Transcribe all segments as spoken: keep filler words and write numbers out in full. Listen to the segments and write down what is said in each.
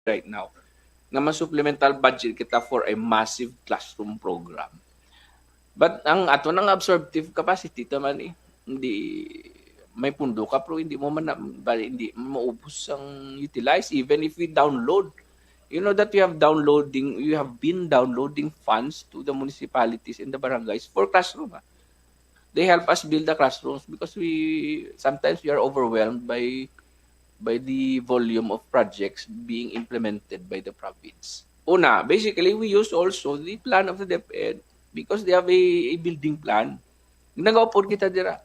right now nga ma-supplemental budget kita for a massive classroom program. But ang ato nang absorptive capacity ta man eh, hindi may pundo ka pero hindi mo man na, ba, hindi maubos ang utilize even if we download. You know that we have downloading, we have been downloading funds to the municipalities and the barangays for classroom. Ha? They help us build the classrooms because we sometimes we are overwhelmed by by the volume of projects being implemented by the province. Una, basically, we use also the plan of the DepEd because they have a, a building plan. Nagaupod kita dira.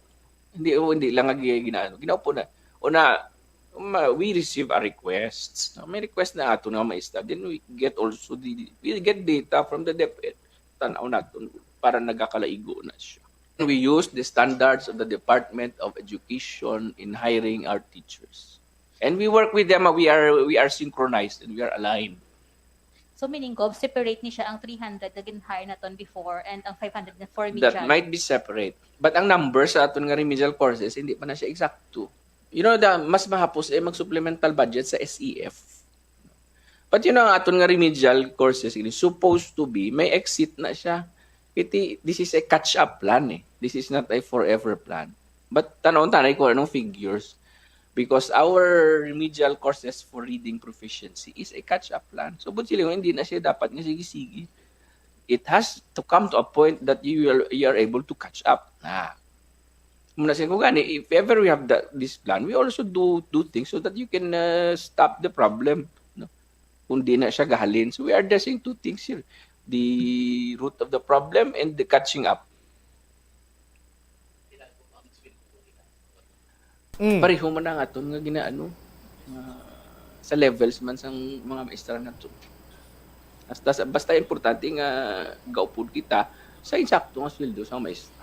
Hindi, oh, hindi lang nga gi-, ginaano. Ginaupod na. Una, ma-, we receive our requests. No? May request na ato nga maista. Then we get also the, we get data from the DepEd. Tanaw naton para nagakalain-on na siya. We use the standards of the Department of Education in hiring our teachers. And we work with them, uh, we are, we are synchronized and we are aligned. So meaning, Gov, separate ni siya ang three hundred na gin-hire naton before and ang five hundred na for remedial. That might be separate. But ang number sa aton nga remedial courses, hindi pa na siya eksakto. You know, the, mas mahapos eh mag-supplemental budget sa S E F. But you know, ang aton nga remedial courses, ini supposed to be, may exit na siya. Iti, this is a catch-up plan eh. This is not a forever plan. But tanong tanay ko anong figures. Because our remedial courses for reading proficiency is a catch-up plan. So, but sila, hindi na siya dapat nga sige-sige. It has to come to a point that you are, you are able to catch up. Na. Muna siya ko gani, if ever we have the, this plan, we also do do things so that you can uh, stop the problem. No? Kung di na siya gahalin. So we are addressing two things here. The root of the problem and the catching up. Mm. Pareho man ang aton nga ginaano, ah, sa levels man sang mga maestra nato. Basta, basta importante nga gaupod kita sa insakto nga sweldo sang maestra.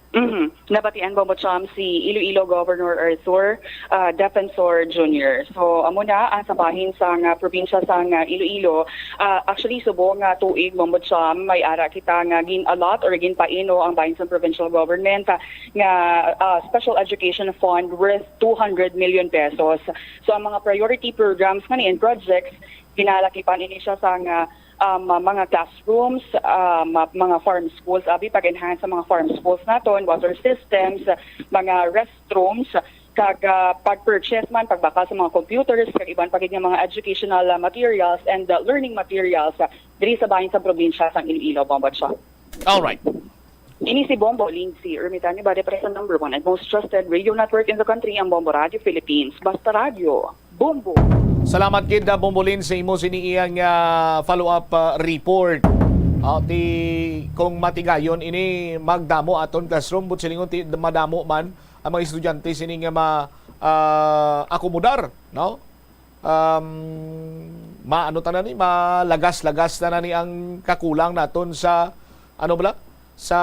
Mhm. Nabatian, Bombo Cham, si Iloilo Governor Arthur ah, Defensor Junior. So, amo na ang sa bahin sang ah, probinsya sang ah, Iloilo. Ah, actually, subong nga tuig, Bombo Cham, may ara kita nga gin-allot or ginpaino ang bahin sang provincial government ah, nga ah, special education fund worth two hundred million pesos. So, ang mga priority programs nga ni and projects, ginalakipan ini siya sang ah, um, mga classrooms, um, mga farm schools, abi pag-enhance sa mga farm schools naton, water systems, mga restrooms, kag ah, pag-purchase man, pagbakal sa mga computers, kag iban pa gid nga mga educational ah, materials and ah, learning materials ah, diri sa bahin sa probinsya sang Iloilo, Bombo Cham. All right. Ini si Bombo Lindsay Ermitan, ibalik para sa number one and most trusted radio network in the country, ang Bombo Radio Philippines. Basta Radio, Bombo! Salamat gid, ah, Bombo Lin, sa imo sini iyang ah, follow-up ah, report. Ah, ti, kung matigayon ini, magdamo aton classroom, but silingon ti madamo man ang mga estudyante sini nga ma ah, akomodar, no? Um, maano tanan ni, malagas-lagas tanan ni ang kakulang naton sa, ano bala, sa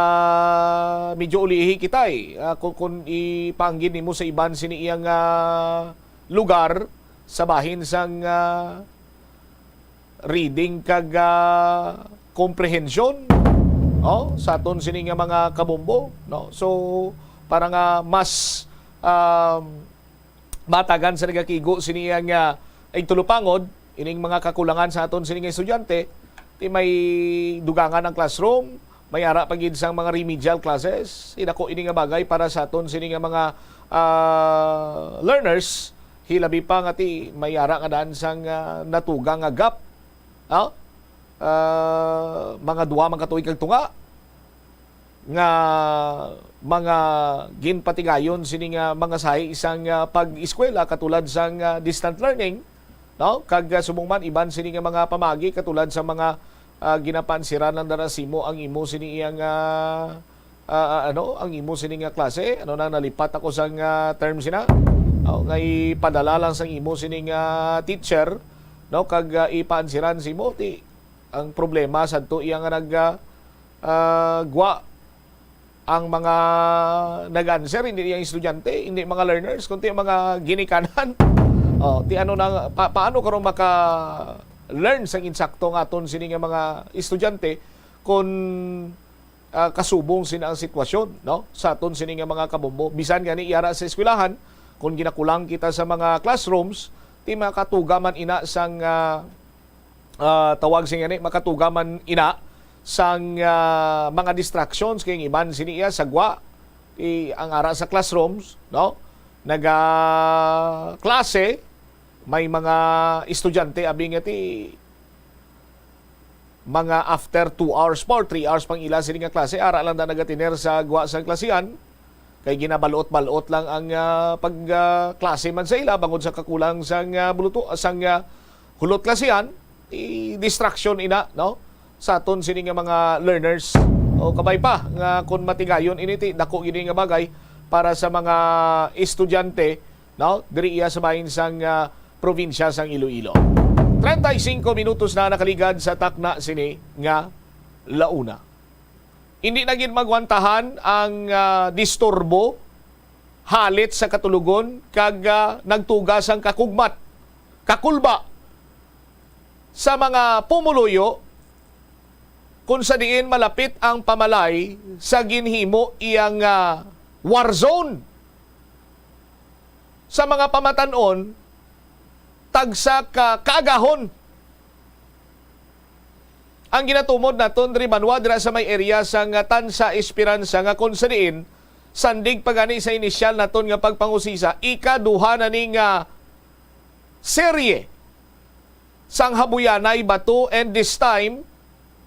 medyo ulihi kita eh. Ah, kung, kung ipanggid nimo sa iban sini iyang ah, lugar sa bahin sang ah, reading kag ah, comprehension, no, sa aton sini nga mga kabombo, no? So para nga mas um, matagan sa nagakigo sini ang ah, igtulupangod ining mga kakulangan sa aton sini nga estudyante, ti may dugangan ang classroom, may ara pa gid sang mga remedial classes. Idako ini nga bagay para sa aton sini nga mga ah, learners, hilabi pa nga ti may ara nga daan sang ah, natuga nga gap. No? Ah, mga duha man ka tuig kag tunga nga mga ginpatigayon sini nga mga sahi sang ah, pag-eskwela katulad sang ah, distant learning, no? Kag ah, subong man iban sini nga mga pamagi katulad sa mga ah, ginapansiran lang dara simo ang imo sini iyang ah, ah, ah, ano, ang imo sini nga klase, ano na nalipat ako sang ah, term sina. Oh, nga ipadala lang sang imo sini nga teacher, no, kag ah, ipaansiran simo ti ang problema sadto iya nga nag ah, ah, gwa ang mga nag-answer, hindi ang estudyante, hindi mga learners, kundi ang mga ginikanan. Oh, ti ano na, pa, paano karon maka-learn sang insakto nga aton sini nga mga estudyante kung ah, kasubong sina ang sitwasyon, no? Sa aton sini nga mga kabombo, bisan gani yara sa eskwelahan, kung ginakulang kita sa mga classrooms, ti makatuga man ina sang, ah, ah, tawag sini, makatuga man ina sang, ah, mga distractions kay ang iban sini iya sa gwa, ti ang ara sa classrooms, no? Naga klase, may mga estudyante abi nga ti mga after two hours pa or three hours pang ila sini nga klase, ara lang da nagatiner sa gwa sang klasihan. Kay ginabalot-balot lang ang, ah, pag, ah, klase man sa ila bangod sa kakulang sang, ah, buluto, sang, ah, hulot klasihan, i distraction ina, no? Sa aton sini nga mga learners. O kabay pa nga kung matigayon ini ti dako gid nga bagay para sa mga estudyante, no? Diri iya sa bahin sang, ah, probinsya sang Iloilo. Treinta y cinco minutos na nakaligad sa takna sini nga launa. Hindi na gid magwantahan ang, ah, disturbo, halit sa katulogon, kag, ah, nagtuga sang kakugmat, kakulba sa mga pumuluyo, kung sa diin malapit ang pamalay sa ginhimo iyang, ah, war zone. Sa mga pamatan-on, tagsa ka kaagahon ang ginatumod naton diri banwa dira sa may area sang Tanza Esperanza, nga kon sa diin, sandig pa gani sa inisyal naton nga pagpangusisa, ikaduha na ni nga serye sang habuyanay bato, and this time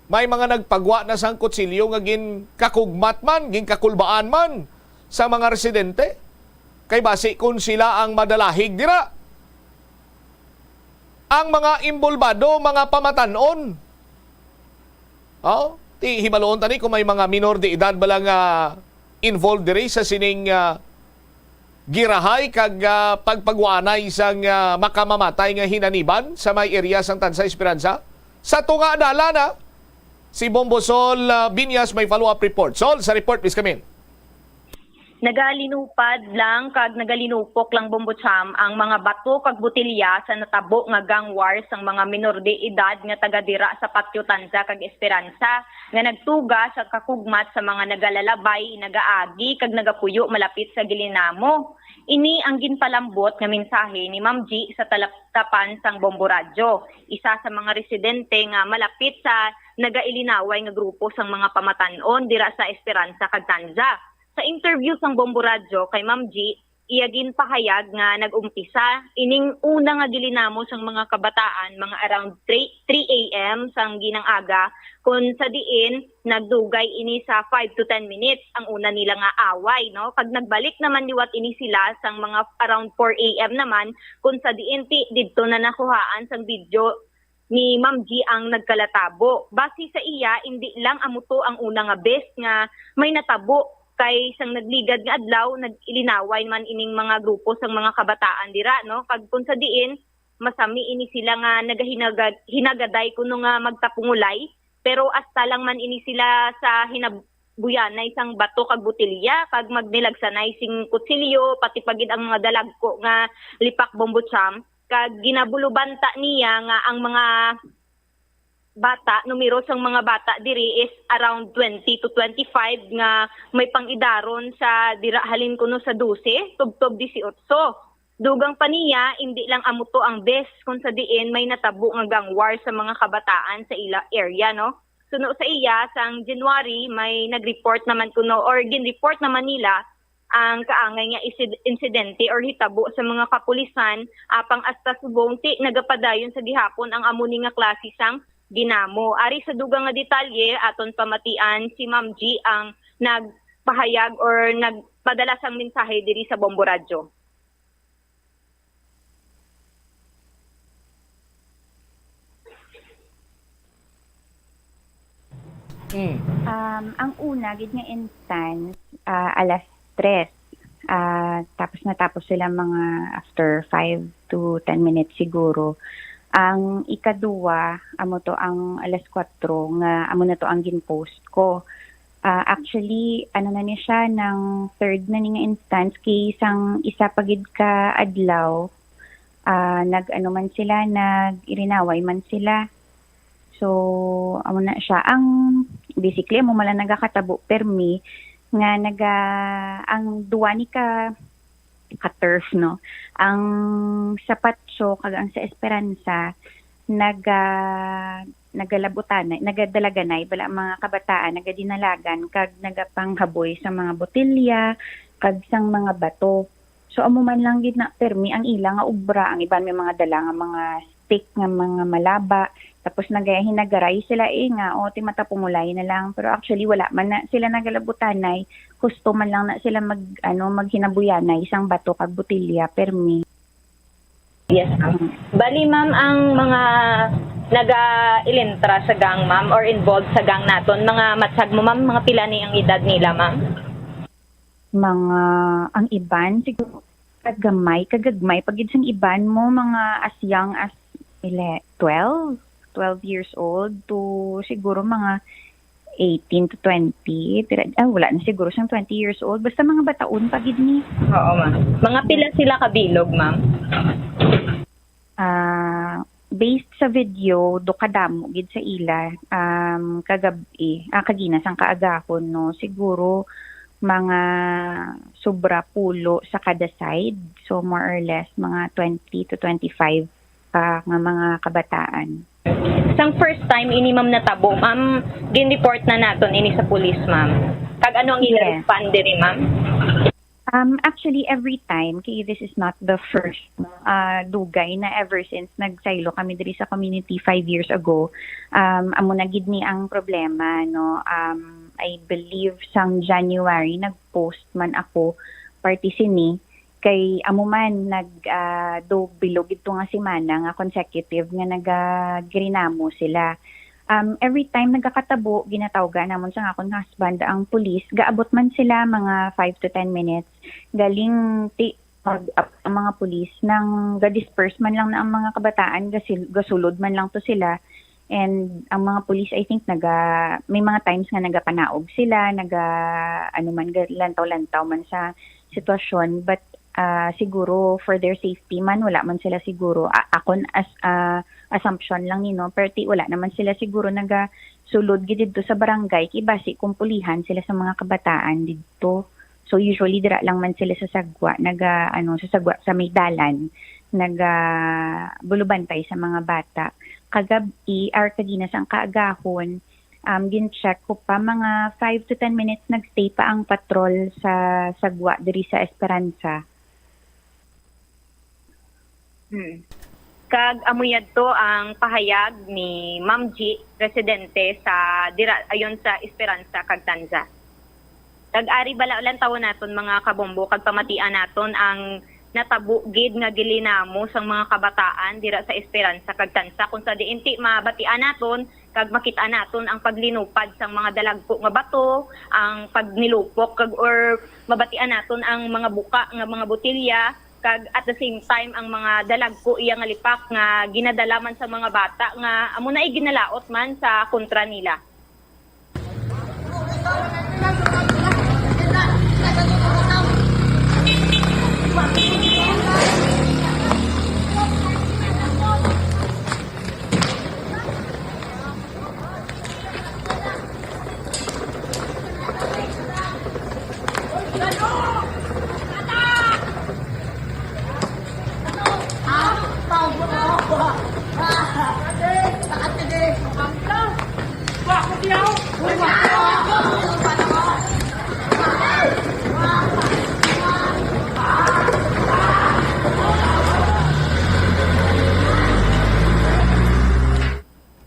may mga nagpagwa na sang kutsilyo nga ginkakugmat man, ginkakulbaan man sa mga residente. Kay basi kon sila ang madalahig dira, ang mga imbolbado, mga pamatan-on. Oh, ti hibaluon tani kung may mga minor de edad bala nga involved diri sa sining, ah, girahay kag, ah, pagpagwanay sang, ah, makamamatay nga hinaniban sa may area sang Tanza Esperanza. Sa tunga dala na si Bombo Sol, ah, Binyas may follow-up report. Sol, sa report, please come in. Nagalinupad lang kag nagalinupok lang, Bombo Cham, ang mga bato kag botelya sa natabo nga gang war sang mga minor de edad nga taga dira sa Patio Tanza kag Esperanza nga nagtuga sa kakugmat sa mga nagalalabay, nagaagi kag nagapuyo malapit sa gilinamo. Ini ang ginpalambot nga mensahe ni Ma'am G sa talaptapan sang Bombo Radyo, isa sa mga residente nga malapit sa nagailinaway nga grupo sang mga pamatan-on dira sa Esperanza kag Tanza. Sa interview sang Bombo Radyo kay Ma'am G, iya ginpahayag nga nag-umpisa ining una nga gilinamo sang mga kabataan mga around three, three a m sang ginang aga, kun sa diin nagdugay ini sa five to ten minutes ang una nila nga away, no? Kag nagbalik naman liwat ini sila sang mga around four a m naman, kun sa diin ti didto na nakuhaan sang video ni Ma'am G ang nagkalatabo. Base sa iya, indi lang amo to ang una nga bes nga may natabo, kay sang nagligad nga adlaw, nag-ilinaway man ining mga grupo sang mga kabataan dira, no? Kag kung sa diin, masami ini sila nga nagahinagad-, hinagaday kuno nga magtapungulay, pero asta lang man ini sila sa hinab-, buyanay sang bato kag botelya, kag magnilagsanay sing kutsilyo, pati pa gid ang mga dalagko nga lipak, Bombo Cham, kag ginabulubanta niya nga ang mga bata, numero sang mga bata diri is around twenty to twenty-five nga may pang-idaron sa dira halin kuno sa dose tubtob dieciocho. Dugang pa niya, indi lang amo to ang bes kung sa diin may natabo nga gang war sa mga kabataan sa ila area, no? Suno sa iya, sang January, may nag-report naman kuno or gin-report naman nila ang kaangay nga isid-, insidente or hitabo sa mga kapulisan, apang asta subong ti nagapadayon sa gihapon ang amo ni nga klase sang ginamo. Ari sa dugang nga detalye, aton pamatian si Ma'am G ang nagpahayag or nagpadala sang mensahe diri sa Bombo Radyo. Mm. Um, ang una gid nga instance, ah, alas tres. Ah, tapos natapos sila mga after five to ten minutes siguro. Ang ikaduwa, amo to ang alas kuwatro nga amo na to ang gin-post ko. Ah, actually, ano na ni siya, nang third na ni nga instance, kay sang isa pa gid ka adlaw, ah, nag-ano man sila, nag-ilinaway man sila. So, amo na siya. Ang, basically, amo man lang nagakatabo, permi, nga naga-, ang duwa ni ka ka-turf, no? Ang sa Patso kag ang sa Esperanza, naga-, nagalabutanay, nagadalaganay bala ang mga kabataan, nagadinalagan kag nagapanghaboy sa mga botelya kag sang mga bato. So, amo man lang gid na permi ang ila nga obra. Ang iban may mga dala nga mga stick nga mga malaba. Tapos nagahinagaray sila, eh, nga, "O, ti mata pumulay na lang." Pero actually, wala man na sila nagalabutanay. Husto man lang na sila mag-, ano, maghinabuyanay sang bato kag botelya, permi. Yes, ma'am. Bali, ma'am, ang mga naga-ilintra sa gang, ma'am, or involved sa gang naton, mga matsyag mo, ma'am, mga pila ni ang edad nila, ma'am? Mga, ang iban, siguro, kagamay, kagagmay, pag gid sang iban mo, mga as young as, ile-, twelve, twelve years old to siguro mga eighteen to twenty, pira, ah, wala na siguro siyang twenty years old. Basta mga bataon pa gid ni. Oo, ma'am. Mga pila sila kabilog, ma'am? Ah, based sa video, do kadamo gid sa ila, um, kagab-i, ah, kagina sang kaagahon, no? Siguro mga sobra pulo sa kada side. So, more or less, mga twenty to twenty-five, ah, nga mga kabataan. Sang first time ini, ma'am, natabo, ma'am, gin-report na naton ini sa pulis, ma'am. Kag ano ang ila Yes. response diri, ma'am? Um, actually, every time, kay this is not the first, no? Ah, dugay na ever since nagsaylo kami diri sa community five years ago. Um, amo na gid ni ang problema, no? Um, I believe sang January, nag-post man ako parte sini, kay amo man, nag, ah, do bilog ito nga semana nga consecutive nga nagagirinamo sila. Um, every time nagakatabo, ginatawgan namon sang akon husband ang pulis. Gaabot man sila mga five to ten minutes. Galing ti-, mag-, ang mga pulis, nang ga-disperse man lang na ang mga kabataan, gasil-, gasulod man lang to sila. And ang mga pulis, I think, naga-, may mga times nga nagapanaog sila, naga-, ano man, ga-, lantaw-lantaw man sa sitwasyon. But, ah, siguro, for their safety man, wala man sila siguro. A-, akon, as, ah, assumption lang ni, no? Pero ti, wala naman sila siguro nagasulod gid didto sa barangay, kay basi kung pulihan sila sa mga kabataan didto. So, usually, dira lang man sila sa sagwa, naga, ano, sa sagwa, sa may dalan, naga, bulubantay sa mga bata. Kagab-i, or kagina sang kaagahon, um, gin-check ko pa, mga five to ten minutes, nagstay pa ang patrol sa sagwa diri sa Esperanza. Hmm. Kag amo yadto ang pahayag ni Ma'am G, residente sa dira, ayon sa Esperanza kag Tanza. Kag ari bala lantawon naton, mga kabombo, kag pamatian naton ang natabo gid nga gilinamo sang mga kabataan dira sa Esperanza kag Tanza, kung sa diin ti mabatian naton kag makit-an naton ang paglinupad sang mga dalagko nga bato, ang pagnilupok, kag, or mabatian naton ang mga buka nga mga botelya, kag at the same time ang mga dalagko iya nga lipak nga ginadala man sa mga bata nga amo na ay ginalaot man sa kontra nila.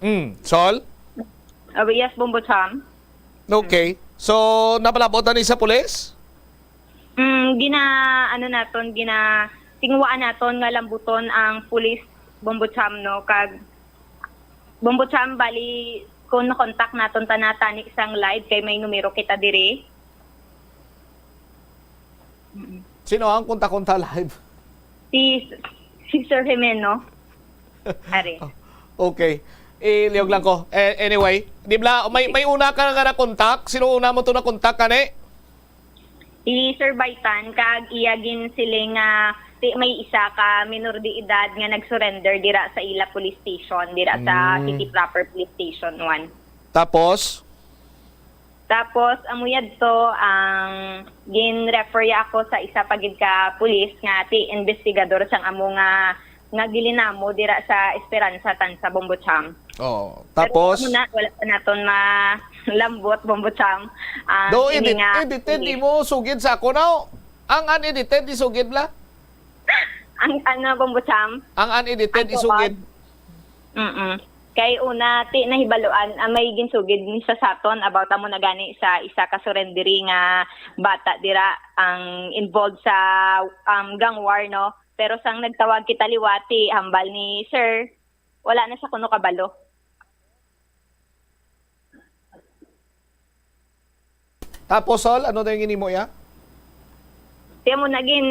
Mm, Sol? Ah, yes, Bombo Cham. Okay. So, napalabot na ni sa pulis? Mm, gina, ano naton, gina, tinguhaan naton nga lambuton ang pulis, Bombo Cham, no? Kag, Bombo Cham, bali, kung makontak naton ta na tani sang live, kay may numero kita diri. Mm. Sino ang kontak-kontak live? Si, si Sir Jimeno. Are. Okay. Iliyog lang ko. Eh, anyway, di bala, may, may una ka nga nakontak? Sino una mo to nakontak, kani? Si Sir Baitan, kag iya ginsiling nga ti-, may isa ka minor de edad nga nag-surrender dira sa ila police station, dira sa Mm. City Proper Police Station one. Tapos? Tapos, amo yadto, ang gin-refer ya ako sa isa pa gid ka pulis nga ti investigador sang amo nga, nga gilinamo dira sa Esperanza, Tanza, Bombo Cham. Oh, Pero tapos? Amo na, wala pa naton malambot, Bombo Cham. Ang Do ini edit, nga edited pulis. Imo sugid sa ako, no? Ang unedited isugid la? Ang, ano, Bombo Cham? Ang unedited Ang isugid. Mm. Kay una, ti nahibaluan, ah, may ginsugid ni sa saton about amo na gani sa isa ka surrenderi nga bata dira ang involved sa, um, gang war, no? Pero sang nagtawag kita liwat, ti hambal ni sir, wala na sa kuno kabalo. Tapos, Sol, ano daw yung ginimo ya? Kaya mo naging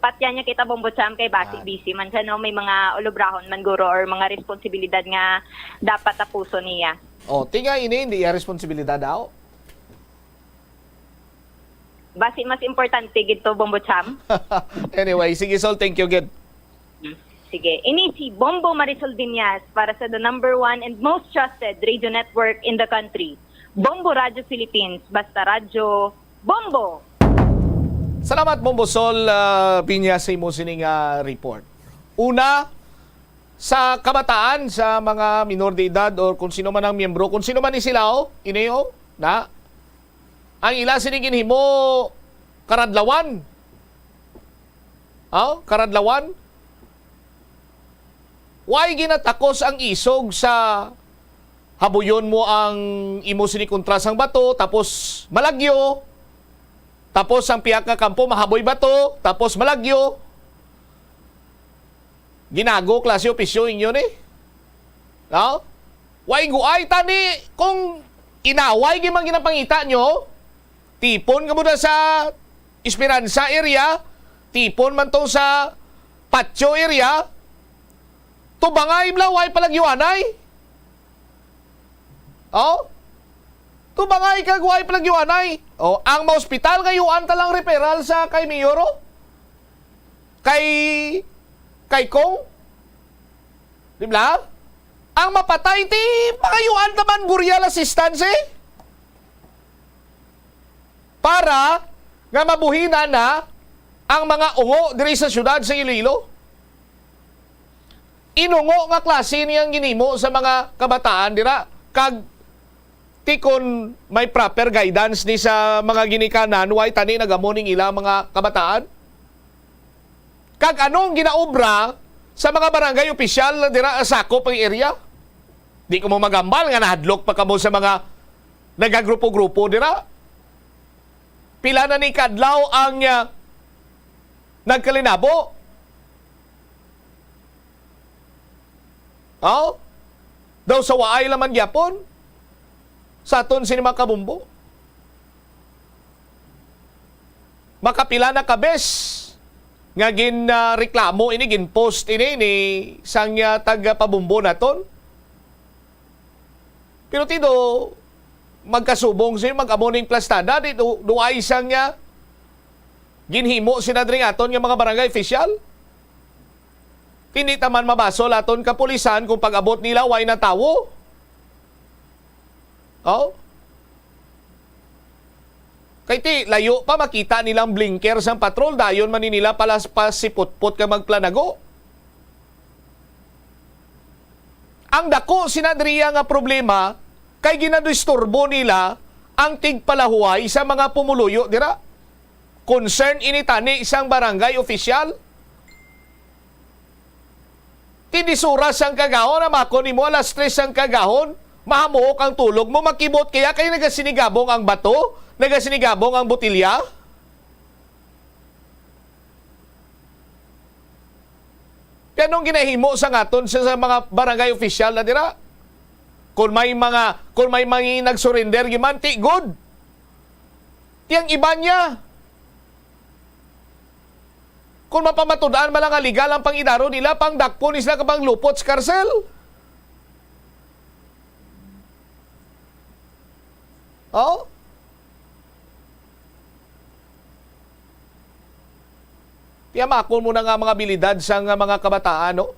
patya niya kita, Bombo Cham, kay basi Ah. busy man siya, no? May mga ulubrahon man, guro, or mga responsibilidad nga dapat tapuson niya. Oh, tinga ini, hindi ya responsibilidad daw. Basi mas importante gid to, Bombo Cham. Anyway, sige, Sol, thank you, good. Sige. Ini si Bombo Marisol Viñas para sa the number one and most trusted radio network in the country, Bombo Radio Philippines. Basta radyo, Bombo! Salamat, Bombo Sol, ah, Viñas, sa imo sining, ah, report. Una, sa kabataan, sa mga minor de edad or kung sino man ang miyembro, kung sino man ni sila, oh, ini, oh, na, ang ila sini ginhimo karadlawan. Oh, karadlawan. Way ginatakos ang isog sa habuyon mo ang imo sini kontra sang bato, tapos malagyo, tapos ang pihak nga kampo mahaboy bato, tapos malagyo. Ginago klase opisyo inyo ni? No? Way guay tani kung inaway gyud man ginapangita nyo, tipon ka mo na sa Esperanza area, tipon man to sa Patio area, tubangay bla, way palagyuanay. Oh? Tubangay kag way palagyuanay. Oh, ang maospital nga yuan ta lang referral sa kay Mayor, oh? Kay, kay Kong? Di ba? Ang mapatay, ti, pangayuan ta man burial assistance, eh. Para nga mabuhinan na ang mga ungo diri sa siyudad sa Iloilo. Inungo nga klase ni ang ginimo sa mga kabataan dira, kag ti kon may proper guidance ni sa mga ginikanan, way tani nagamo ning ila mga kabataan? Kag anong ginaobra sa mga barangay opisyal na dira sakop ang area? Di ko mo magambal nga nahadlok pa kamo sa mga nagagrupo-grupo dira. Pila na ni kadlaw ang, ah, nagkalinabo? Oh? Daw sa waay laman gyapon sa aton sini mga kabumbo. Makapila na ka bes nga gin, ah, reklamo ini, gin-post ini ni sang, ah, tagapabumbo naton. Pero ti do magkasubong sini, mag-amo ning plastada, di do, do ay sang, ah, ginhimo sina diri nga aton nga mga barangay official. Hindi ta man mabasol aton kapulisan kung pag-abot nila way na tawo. Oh? Kay ti, layo pa makita nilang blinker sang patrol, dayon man ni nila palas pasiputpot ka magplanago. Ang dako sina diriya nga problema kay ginadisturbo nila ang tigpalahuway sa mga pumuluyo dira. Concern ini tani sang barangay official. Ti disuras ang kagahon, amakon nimo alas tres ang kagahon, mahamuok ang tulog mo, makibot kaya kay nagasinigabong ang bato, nagasinigabong ang botilya? Kay anong ginahimo sa ngaton sa, sa mga barangay official na dira? Kung may mga, kung may mga nag-surrender, gimanti, good. Ti ang iban niya, kung mapamatud-an man lang nga legal ang pangidaro nila, pangdakpon ni sila ka panglupot sa karsel. Oh? Tiyamakon mo na nga mga abilidad sa nga mga kabataan, no?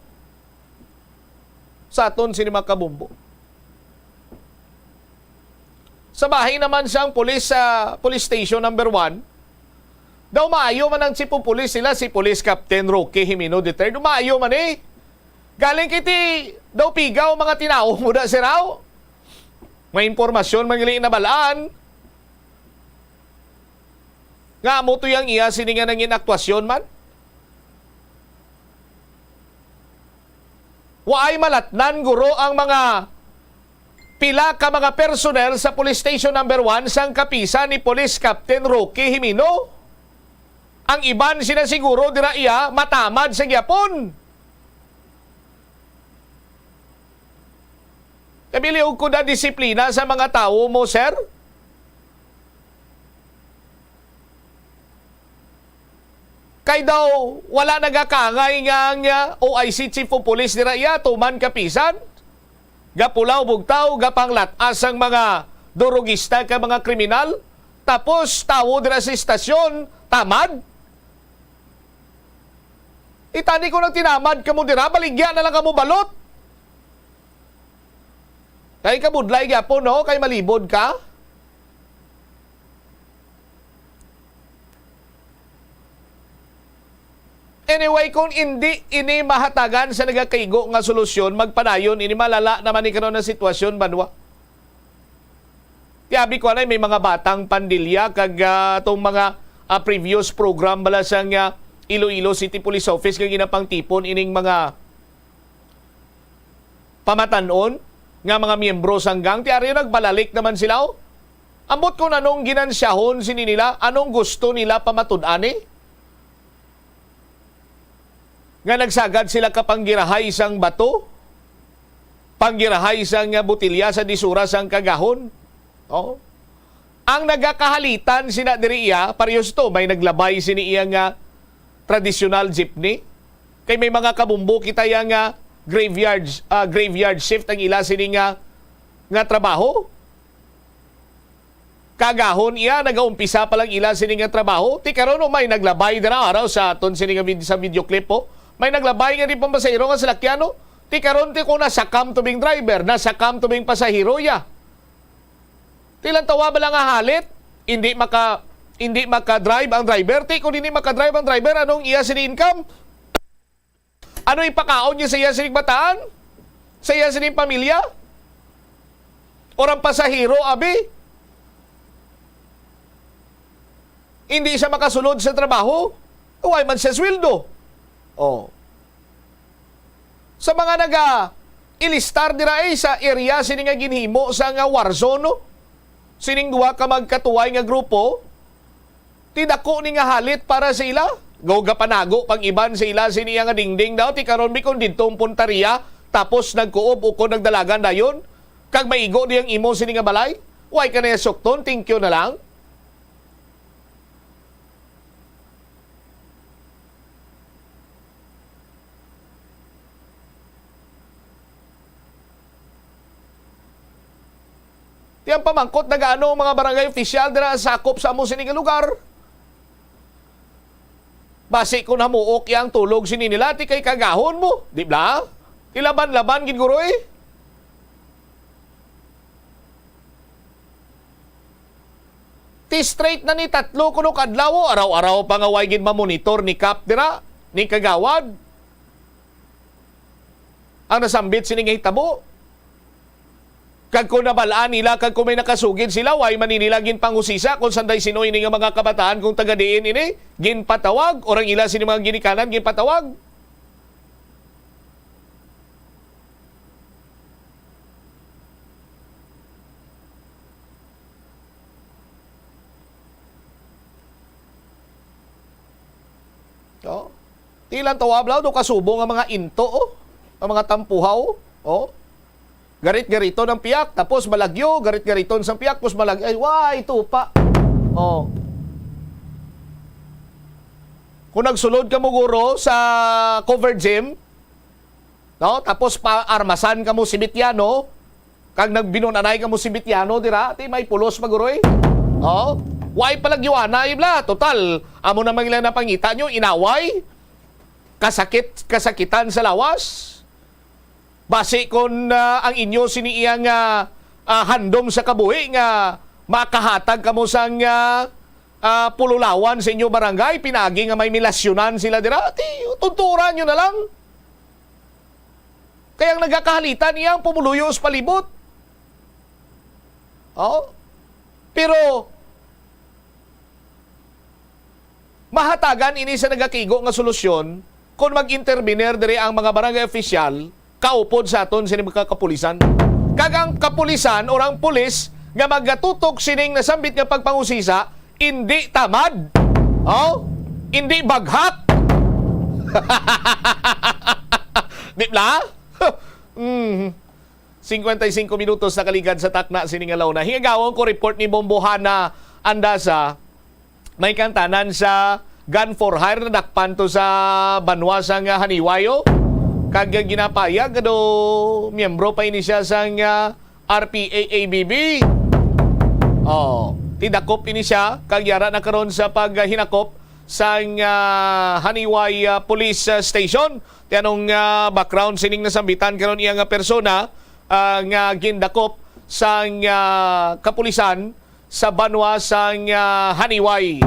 Sa aton sini mga kabumbo. Sa bahin naman sang pulis sa Police Station Number One, daw maayo man ang chief of police nila, si Police Captain Roque Jimeno the third. Maayo man, eh. Galing kiti daw pigaw mga tinawo mo na, sir, aw? May impormasyon man gali nabalaan nga amo to yang iya sini nga nangin aktwasyon man. Waay malatnan, guro, ang mga pila ka mga personnel sa Police Station Number One sang kapisan ni Police Captain Roque Jimeno. Ang iban sila siguro dira iya matamad sa gyapon. Kabiliog ko na disiplina sa mga tawo mo, sir. Kay daw wala nagakangay nga ang, ah, O I C chief of police dira iya, tuman kapisan, gapulaw bugtaw, gapanglat-as ang mga durugista kag mga kriminal, tapos tawo dira sa istasyon, tamad. Itani ko nang tinamad kamo dira, baligya na lang kamo balot. Kay kabudlay gyapon, no? Kay malibod ka. Anyway, kung indi ini mahatagan sa nagakaigo nga solusyon, magpadayon ini, malala naman ni karon ang sitwasyon, banwa. Ti abi ko anay, may mga batang pandilya kag, ah, tong mga, ah, previous program bala sang, ah, Iloilo City Police Office nga ginapangtipon ining mga pamatan-on nga mga miyembro sang gang. Ti ari nagbalalik naman sila, oh. Ambot kung anong ginansyahon sini nila, anong gusto nila pamatud-ani? Nga nagsagad sila ka panggirahay sang bato, panggirahay sang, ah, botelya sa disura sang kagahon. Oh. Ang nagakahalitan sina diri iya, parehas to, may naglabay sini iya nga tradisyonal jeepney. Kay may mga kabumbo kita iya nga graveyard, ah, graveyard shift ang ila sini nga, nga trabaho. Kagahon iya, nagaumpisa pa lang ila sini nga trabaho. Ti karon, oh, may naglabay dira, araw sa aton sini nga vid-, sa video clip, oh. May naglabay nga di pampasahero nga salakyan, oh. Ti karon, ti ko nasakam tubing driver, nasakam tubing pasahero iya. Ti lang tawa bala nga halit, hindi maka, hindi maka-drive ang driver. Ti kung hindi maka-drive ang driver, anong iya sini income? Ano ipakaon niya sa iya sining bataan? Sa iya sining pamilya? Or ang pasahero, abi? Hindi siya makasulod sa trabaho? Way man siya sweldo. Oh. Sa mga naga-ilistar dira, eh, sa area sini nga ginhimo sa nga war zone, no? Sining duha ka magkatuway nga grupo, ti dako ni nga halit para sa ila. Go gapanago pang iban sa ila sini nga dingding daw, ti karon bi kon didto ang puntaria, tapos nagkuob ukon nagdalagan dayon, kag maigo di ang imo sini nga balay. Way ka na sukton, thank you na lang. Ti ang pamangkot, nagaano ang mga barangay official dira sakop sa amo sini nga lugar? Basi kung hamuok iya ang tulog sini nila, ti kay kagahon mo, di ba? Ti laban-laban gid, guroy. Ti straight na ni tatlo kuno ka adlaw, oh. Araw-araw pa nga way gid mamonitor ni Kap dira, ni Kagawad, ang nasambit sini nga hitabo. Kag kung nabal-an nila, kag kung may nakasugid sila, way man ni nila ginpanghusisa kung sanday sino ini nga mga kabataan, kung taga diin ini, ginpatawag, or ang ila sini mga ginikanan, ginpatawag. Oh. Ti lang tawab lang, do kasubo nga mga into, oh. Ang mga tampuhaw, oh. Garit-gariton ang piyak, tapos malagyo, garit-gariton sang piyak, tapos malag-, ay, way, tupa. Oh. Kung nagsulod ka mo, guro, sa covered gym, no? Tapos pa-armasan ka mo si Bitiano, kag nagbinunanay ka mo si Bitiano dira, ti may pulos pa, guroy. Oh, way palagyuanay bla. Total, amo na man ila napangita nyo, inaway, kasakit, kasakitan sa lawas. Basi kon, ah, ang inyo sini iya nga, ah, handom sa kabuhi nga Makahatag kamo sang, ah, ah, pululawan sa inyo barangay, pinagi nga may milasyonan sila dira, ti, tunturan nyo na lang. Kay ang nagakahalitan iya ang pumuluyo sa palibot. Oh. Pero, mahatagan ini sa nagakigo nga solusyon kon mag-intervenir diri ang mga barangay official kaupod sa aton sini mga kapulisan. Kag ang kapulisan or ang pulis nga magatutok sining nasambit nga pagpangusisa, indi tamad. Oh? Indi baghak. Di ba? Mm. Cincuenta y cinco minutos nakaligad sa takna sini nga launa. Higawon ko report ni Bombohana Andasa. May kantanan sa gun for hire, nadakpan to sa banwa sang Haniwayo. Kag ginapayag do miyembro pa ini siya sang, ah, R P A A B B. Oh, tidakop ini siya kag yara na karon sa paghinakop sang, ah, Haniway, ah, Police, ah, Station. Ti anong, ah, background sining nasambitan karon iya nga persona, ah, nga gindakop sang, ah, kapulisan sa banwa sang, ah, Haniway?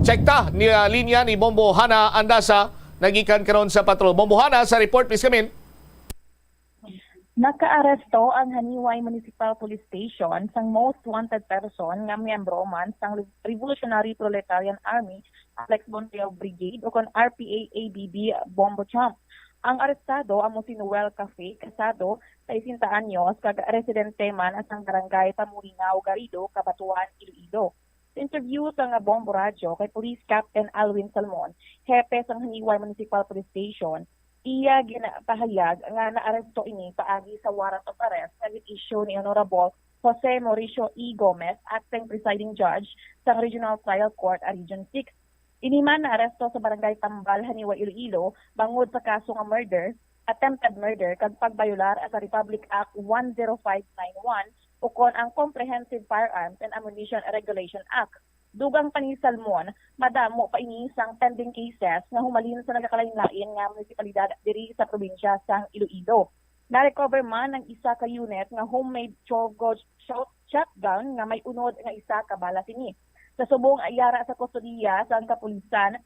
Check ta ni, ah, linya ni Bombo Hana Andasa nagikan karon sa patrol. Bombo Hana, sa report, please come in. Nakaaresto ang Haniway Municipal Police Station sang most wanted person nga miyembro man sang Revolutionary Proletarian Army, Alex Bonreo Brigade, o kon R P A A B B Bombo Chump. Ang arestado amo si Noel Cafe Casado, sesenta anyos, kag residente man sang barangay Pamuringao, Garrido, Cabatuan, Iloilo. Sa interview sa nga Bombo Radyo kay Police Captain Alwin Salmon, hepe sang Haniway Municipal Police Station, iya ginpahayag nga naaresto ini paagi sa warrant of arrest nga gin-issue ni Honorable Jose Mauricio E. Gomez, Acting Presiding Judge sang Regional Trial Court, Region six. Ini man naaresto sa Barangay Tambal, Haniway, Iloilo, bangod sa kaso nga murder, attempted murder, kag pagbayolar sa Republic Act one zero five nine one, ukon ang Comprehensive Firearms and Ammunition Regulation Act. Dugang pa ni Salmon, madamo pa ini sang pending cases nga humalin sa nagakalain-lain nga munisipalidad diri sa probinsya sang Iloilo. Na-recover man ang isa ka unit nga homemade Choggo shot-, shotgun nga may unod nga isa ka bala sini. Sa subong, yara sa kustodiya sang kapulisan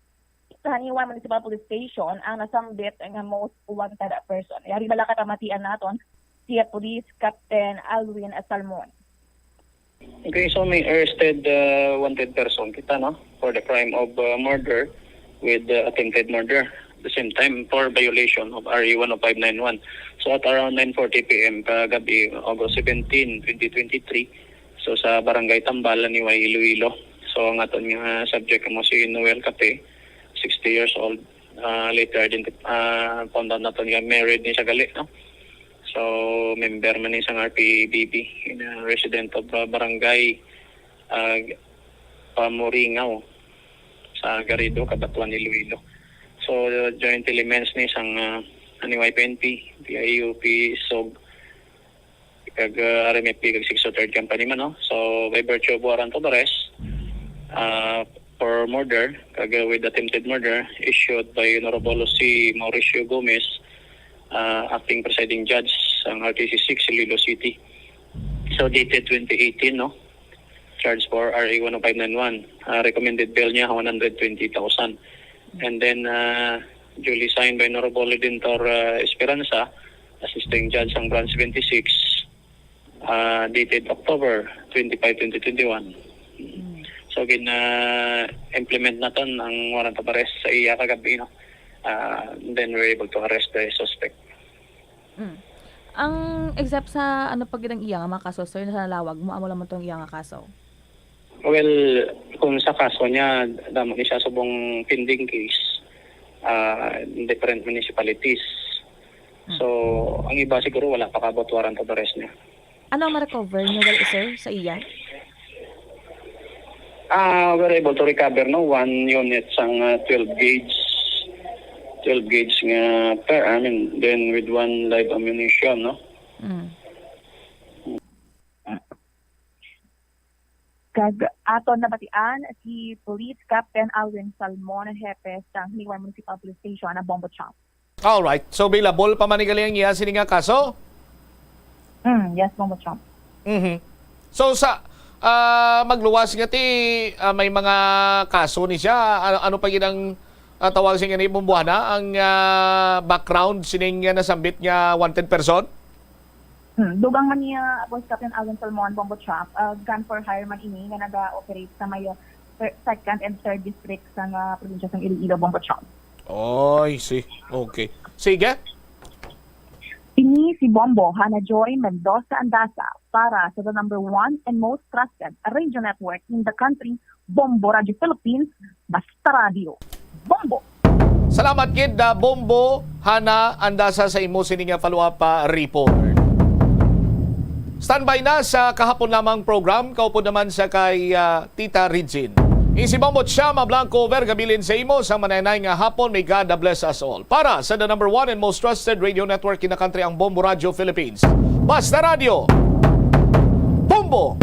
sa Haniway Municipal Police Station ang nasambit nga most wanted person. Yari bala katamatian naton si Police Captain Alwin Salmon. Okay, so may arrested, uh, wanted person kita, no, for the crime of, uh, murder with, uh, attempted murder. At the same time, for violation of R A one oh five nine one. So at around nine forty P M kagabi, August seventeen, twenty twenty-three, so sa Barangay Tambal, Haniway, Iloilo. So ang aton nga subject mo si Noel Cafe, sixty years old. Uh, later, identi-, uh, found out naton nga married ni siya gali, no? So, member man ni sang R P A B B, in a resident of, uh, Barangay, uh, Pamuringao sa Garrido, Cabatuan, Iloilo. So, joint elements ni sang, uh, Haniway P N P, P I U, P sog, kag, uh, R M F P, kag Sixth Third Company man, no? So, by virtue of warrant of arrest, uh, for murder, kag, uh, with attempted murder, issued by Honorable C. Mauricio Gomez, uh, acting presiding judge sang R T C six, Iloilo City. So, dated twenty eighteen, no? Charge for R A one oh five nine one. Uh, recommended bail niya, one hundred twenty thousand. And then, uh, duly signed by Honorable Redentor, uh, Esperanza, assisting judge sang Branch twenty-six, uh, dated October twenty-five, twenty twenty-one. Mm. So, gin, uh, implement naton ang warrant of arrest sa iya kagabi, no? Uh, then we're able to arrest the suspect. Mm. Ang, except sa ano pa gid ang iya nga mga kaso, sir, na sa nalawag mo, amo lang man tong iya nga kaso? Well, kung sa kaso niya, damo ni siya subong pending case, ah, in different municipalities. Hmm. So, ang iba siguro wala pa kaabot warrant of arrest niya. Ano ang na-recover niyo gali, sir, sa iya? Ah, we're able to recover, no, one unit sang, ah, twelve gauge, twelve gauge nga firearm, and then with one live ammunition, no? Mm. Kag aton nabatian si Police Captain Alwin Salmon, hepe sang Haniway Municipal Police Station, ang Bombo Chump. Alright. So, available pa man ni gali ang iya sini nga kaso? Mm, yes, Bombo Chump. Mhm. So, sa, Ah, magluwas nga ti, ah, may mga kaso ni siya. Ano, ano pa gid ang, ah, tawag sa ingani, Bombo Hana, ang, ah, background sining, ah, nasambit nga wanted person? Hmm, dugang man niya, Boss Captain Alvin Salmon, Bombo Trump, ah, gun for hire man ini nga naga-operate sa may, ah, thir-, second and third district sa nga probinsya sa Iloilo, Bombo Trump. Oy, si. Okay. Sige. Ini si Bombo Hana Joy Mendoza Andaza para sa the number one and most trusted radio network in the country, Bombo Radio Philippines, Basta Radio. Bombo! Salamat gid, ah, Bombo Hana Andaza, sa imo sini nga follow-up, ah, report. Standby na sa kahapon lamang program, kaupod naman sa kay, ah, Tita Regine. Isi Bombo Chama Blanco, Vergabilin sa imo sa mananay nga hapon. May God bless us all. Para sa the number one and most trusted radio network in the country, ang Bombo Radio Philippines. Basta Radio, Bombo!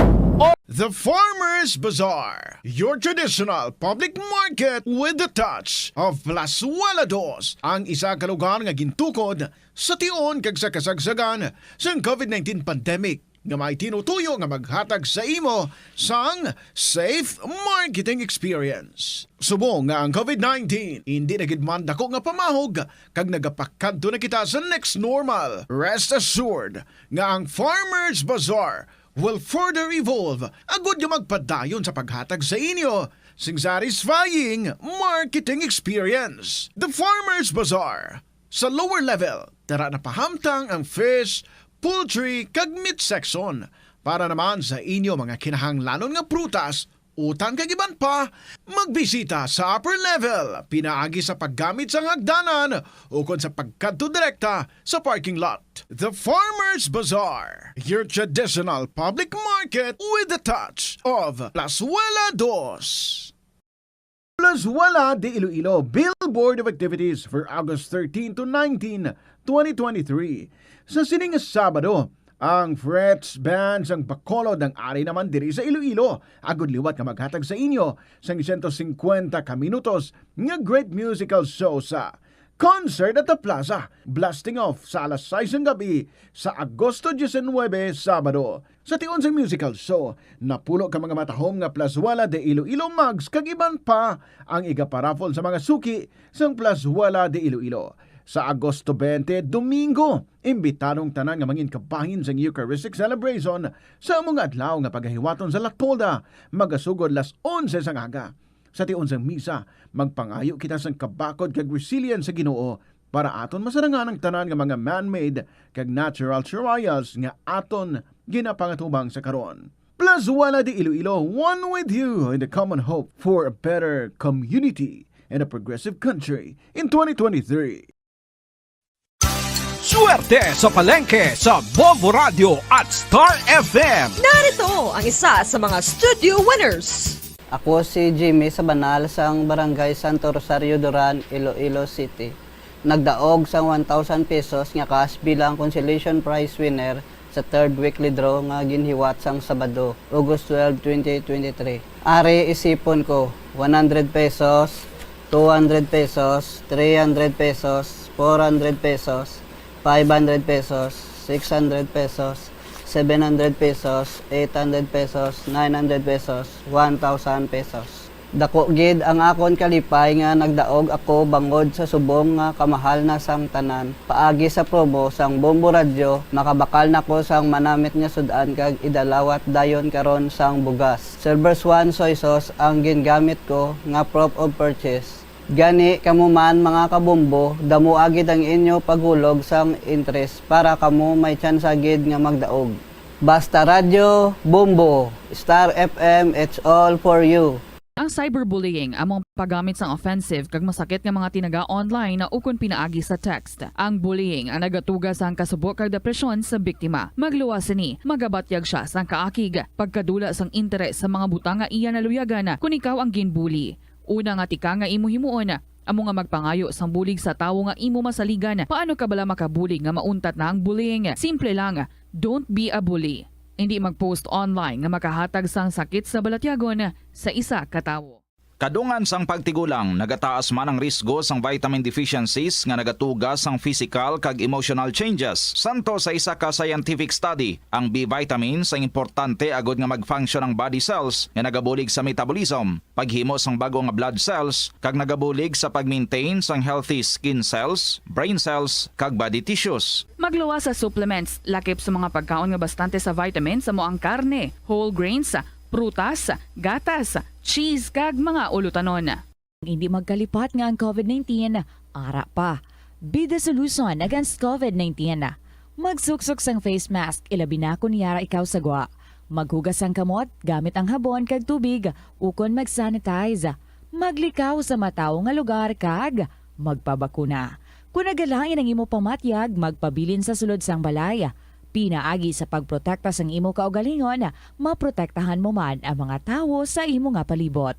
The Farmers Bazaar, your traditional public market with the touch of Plazuela Dos, ang isa ka lugar nga gintukod sa tion kag sa kasagsagan sang covid nineteen pandemic, nga may tinutuyo nga maghatag sa imo sang safe marketing experience. Subong nga ang covid nineteen indi na gid man dako nga pamahog kag nagapakadto na kita sa next normal, rest assured nga ang Farmers Bazaar will further evolve agud nga magpadayon sa paghatag sa inyo sing satisfying marketing experience. The Farmers Bazaar, sa lower level, tara na pahamtang ang fish, poultry, kag meat section. Para naman sa inyo mga kinahanglanon nga prutas, utan kag iban pa, magbisita sa upper level pinaagi sa paggamit sang hagdanan ukon sa pagkadto direkta sa parking lot. The Farmers Bazaar, your traditional public market with the touch of Plazuela Dos. Plazuela de Iloilo, Billboard of Activities for August thirteen to nineteen, twenty twenty-three. Sa sining Sabado, ang Frets Band sang Bacolod ang ari naman diri sa Iloilo, agud liwat nga maghatag sa inyo sang sento singkwenta ka minutos nga great musical show sa Concert at the Plaza, blasting off sa alas sais sang gabi sa Agosto diecinuebe, Sabado. Sa tion sang musical show, napulo ka mga matahom nga Plazuela de Iloilo mugs kag iban pa ang igaparaffle sa mga suki sang Plazuela de Iloilo. Sa Agosto twenty, Domingo, imbitado ang tanan nga mangin kabahin sang Eucharistic Celebration sa amo nga adlaw nga pagahiwaton sa Latpolda, magasugod las onse sang aga. Sa tion sang misa, magpangayo kita sang kabakod kag resilience sa Ginoo para aton masarangan ang tanan nga mga man-made kag natural trials nga aton ginapangatubang sa karon. Plazuela de Iloilo, one with you in the common hope for a better community and a progressive country in twenty twenty-three. Swerte sa palengke sa Bombo Radio at Star F M. Narito ang isa sa mga studio winners. Ako si Jimmy Sabanal sang Barangay Santo Rosario, Duran, Iloilo City. Nagdaog sang one thousand pesos nga cash bilang consolation prize winner sa third weekly draw nga ginhiwat sang Sabado, August twelve, twenty twenty-three. Ari isipon ko, one hundred pesos, two hundred pesos, three hundred pesos, four hundred pesos, five hundred pesos, six hundred pesos, seven hundred pesos, eight hundred pesos, nine hundred pesos, one thousand pesos. Dako gid ang akon kalipay nga nagdaog ako bangod sa subong nga kamahal na sang tanan. Paagi sa promo sang Bombo Radyo, makabakal na ko sang manamit nga sud-an kag idalawat dayon karon sang bugas. Silver Swan soy sauce ang gingamit ko nga proof of purchase. Gani, kamo man, mga kabombo, damoa gid ang inyo paghulog sang interest para kamo may tsansa gid nga magdaog. Basta Radyo, Bombo, Star F M, it's all for you. Ang cyberbullying amo ang paggamit sang offensive kag masakit nga mga tinaga online ukon pinaagi sa text. Ang bullying ang nagatuga sang kasubo kag depresyon sa biktima. Magluwas sini, magabatyag sia sang kaakig, pagkadula sang interes sa mga butang nga iya naluyagan kon ikaw ang ginbully. Una nga tikang nga imo himuon, amo nga magpangayo sang bulig sa tawo nga imo masaligan. Paano ka bala makabulig nga mauntat na ang bullying? Simple lang, don't be a bully. Indi mag-post online nga makahatag sang sakit sa balatyagon sa isa ka tawo. Kadungan sang pagtigulang, nagataas man ang risgo sang vitamin deficiencies nga nagatuga sang physical kag emotional changes. Santo sa isa ka scientific study, ang B vitamins ang importante agod nga mag-function ang body cells nga nagabulig sa metabolism, paghimo sang bag-o nga blood cells, kag nagabulig sa pag-maintain sang healthy skin cells, brain cells, kag body tissues. Magluwas sa supplements, lakip sa mga pagkaon nga bastante sa vitamins, amo ang karne, whole grains, prutas, gatas, cheese, kag mga ulutanon. Hindi magkalipat nga ang COVID nineteen ara pa. Be the solution against COVID nineteen. Magsuksok sang face mask, ilabi na kon yara ikaw sa gwa. Maghugas sang kamot gamit ang habon kag tubig, ukon mag-sanitize. Maglikaw sa matawo nga lugar kag magpabakuna. Kon nagalain ang imo pamatyag, magpabilin sa sulod sang balay. Pinaagi sa pagprotekta sang imo kaugalingon, maprotektahan mo man ang mga tawo sa imo nga palibot.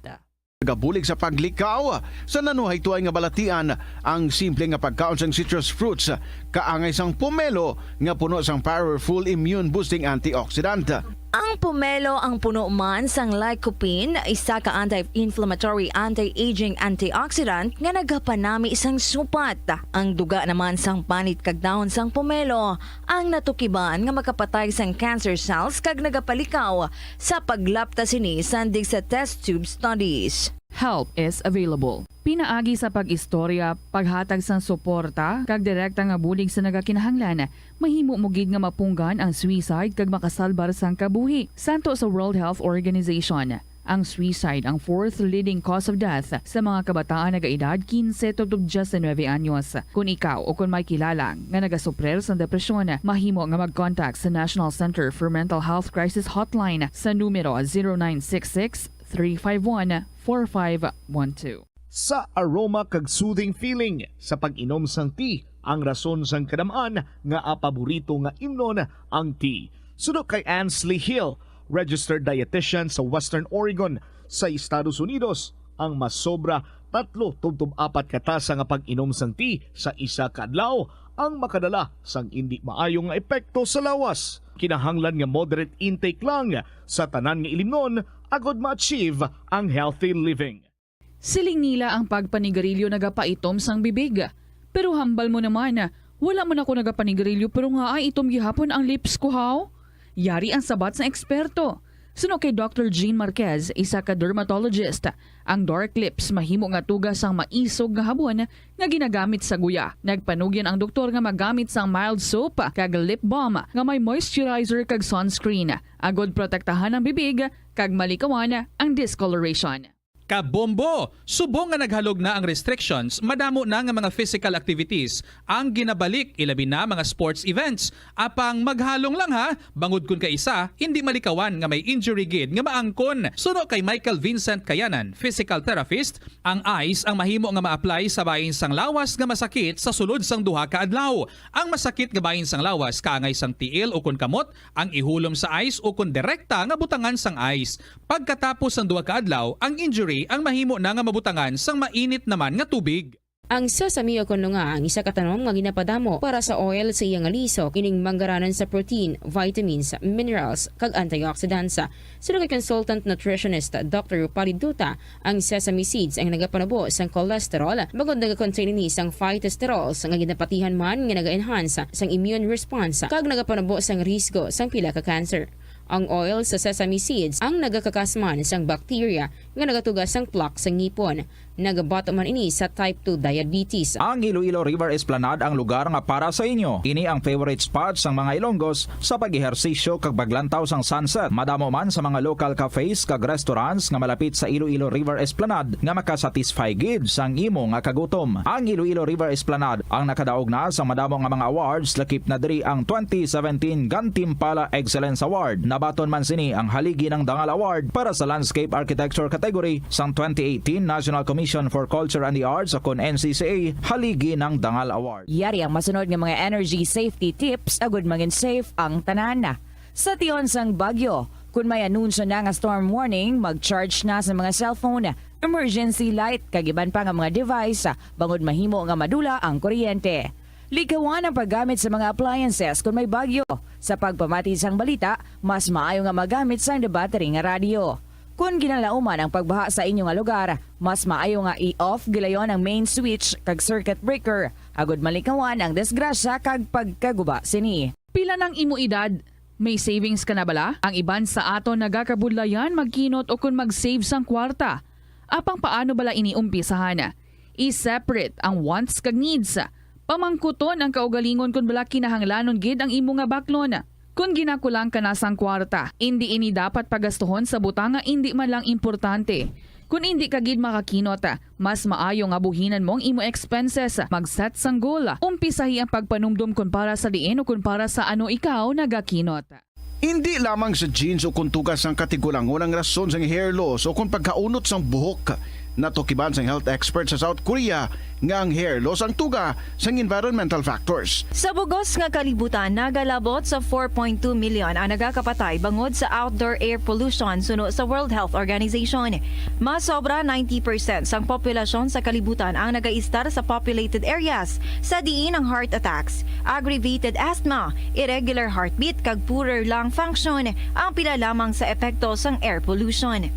Nagabulig sa paglikaw sa nanuhay tuay nga balatian ang simple nga pagkaon sang citrus fruits, kaangay sang pomelo nga puno sang powerful immune boosting antioxidant. Ang pomelo ang puno man sang lycopene, isa ka anti-inflammatory, anti-aging antioxidant nga nagapanami sang supat. Ang duga naman sang panit kag dahon sang pomelo ang natukiban nga makapatay sang cancer cells kag nagapalikaw sa paglapta sini sandig sa test tube studies. Help is available. Pinaagi sa pag-istorya, paghatag sang suporta, kag direkta nga bulig sa nagakinahanglan, mahimo mo gid nga mapunggan ang suicide kag makasalbar sang kabuhi. Santo sa World Health Organization, ang suicide ang fourth leading cause of death sa mga kabataan nagaedad quince tubtob diecinuebe anyos. Kon ikaw o kon may kilala nga nagasuprir sang depresyon, mahimo nga mag-contact sa National Center for Mental Health Crisis Hotline sa numero zero nine six six, three five one, four five one two. Sa aroma kag soothing feeling sa pag-inom sang tea ang rason sang kadam-an nga paborito nga imnon ang tea. Suno kay Ansley Hill, registered dietitian sa Western Oregon sa Estados Unidos, ang masobra tatlo tubtob apat ka tasa nga pag-inom sang tea sa isa ka adlaw ang makadala sang indi maayo nga epekto sa lawas. Kinahanglan nga moderate intake lang sa tanan nga ilimnon agod ma-achieve ang healthy living. Siling nila ang pagpanigarilyo nagapaitom sang bibig. Pero hambal mo naman, wala man ako nagapanigarilyo pero ngaa itom gihapon ang lips ko, haw? Yari ang sabat sang eksperto. Suno kay Doctor Jean Marquez, isa ka dermatologist, ang dark lips mahimo nga tuga sang maisog nga habon nga ginagamit sa guya. Nagpanugyan ang doktor nga magamit sang mild soap kag lip balm nga may moisturizer kag sunscreen, agod protektahan ang bibig kag malikawan ang discoloration. Kabombo! Subong nga naghalog na ang restrictions, madamo na nga mga physical activities ang ginabalik, ilabi na mga sports events. Apang maghalong lang ha, bangod kon kaisa, indi malikawan nga may injury gid nga maangkon. Suno kay Michael Vincent Kayanan, physical therapist, ang ice ang mahimo nga ma-apply sa bahin sang lawas nga masakit sa sulod sang duha ka adlaw. Ang masakit nga bahin sang lawas kaangay sang tiil ukon kamot ang ihulom sa ice ukon direkta nga butangan sang ice. Pagkatapos sang duha ka adlaw, ang injury ang mahimo na nga mabutangan sang mainit naman nga tubig. Ang sesame o kon lunga ang isa ka tanom nga ginapadamo para sa oil sa iya nga lisok, ining manggaranon sa protein, vitamins, minerals, kag antioxidants. Suno kay consultant nutritionist Doctor Rupali Duta, ang sesame seeds ang nagapanubo sang cholesterol, bangod nagakontain ini sang phytosterols nga ginapatihan man nga naga-enhance sang immune response kag nagapanubo sang risgo sang pila ka cancer. Ang oil sa sesame seeds ang nagakakas man sang bacteria nga nagatuga sang plaque sa ngipon. Nagabato man ini sa type two diabetes. Ang Iloilo River Esplanade ang lugar nga para sa inyo. Ini ang favorite spot sang mga Ilonggos sa pag-ehersisyo kag paglantaw sang sunset. Madamo man sa mga local cafes kag restaurants nga malapit sa Iloilo River Esplanade nga makasatisfy gid sang imo nga kagutom. Ang Iloilo River Esplanade ang nakadaog na sa madamo nga mga awards, lakip na diri ang twenty seventeen Gantimpala Excellence Award. Nabaton man sini ang Haligi ng Dangal Award para sa Landscape Architecture category sang twenty eighteen National Commission for Culture and the Arts, o kon N C C A, Haligi ng Dangal Award. Yari ang masunod nga mga energy safety tips agud mangin safe ang tanan. Sa tion sang bagyo, kun may anunsyo na nga storm warning, mag-charge na sa mga cellphone, emergency light, kag iban pa nga mga device, bangod mahimo nga madula ang kuryente. Likawan ang paggamit sa mga appliances kun may bagyo. Sa pagpamati sang balita, mas maayo nga magamit sang battery nga radyo. Kon ginalauman ang pagbaha sa inyo nga lugar, mas maayo nga i-off gilayon ang main switch kag circuit breaker, agud malikawan ang disgrasya kag pagkaguba sini. Pila nang imo edad? May savings ka na bala? Ang iban sa aton nagakabudlayan magkinot o kon mag-save sang kwarta. Apang paano bala ini umpisahan? I-separate ang wants kag needs. Pamangkuton ang kaugalingon kon bala kinahanglanon gid ang imo nga baklon. Kon ginakulang ka na sang kwarta, indi ini dapat pagastuhon sa butang nga indi man lang importante. Kon indi ka gid makakinot, mas maayo nga buhinan mo ang imo expenses. Mag-set sang goal. Umpisahi ang pagpanumdom kon para sa diin o kon para sa ano ikaw nagakinot. Indi lamang sa genes o kon tuga sang katigulangon ang rason sang hair loss o kon pagkaunot sang buhok. Natukiban sang health expert sa South Korea nga ang hair loss ang tuga sang environmental factors. Sa bugos nga kalibutan, nagalabot sa four point two million ang nagakapatay bangod sa outdoor air pollution suno sa World Health Organization. Mas sobra ninety percent sang populasyon sa kalibutan ang nagaistar sa populated areas, sa diin ang heart attacks, aggravated asthma, irregular heartbeat, kag poorer lung function ang pila lamang sa epekto sang air pollution.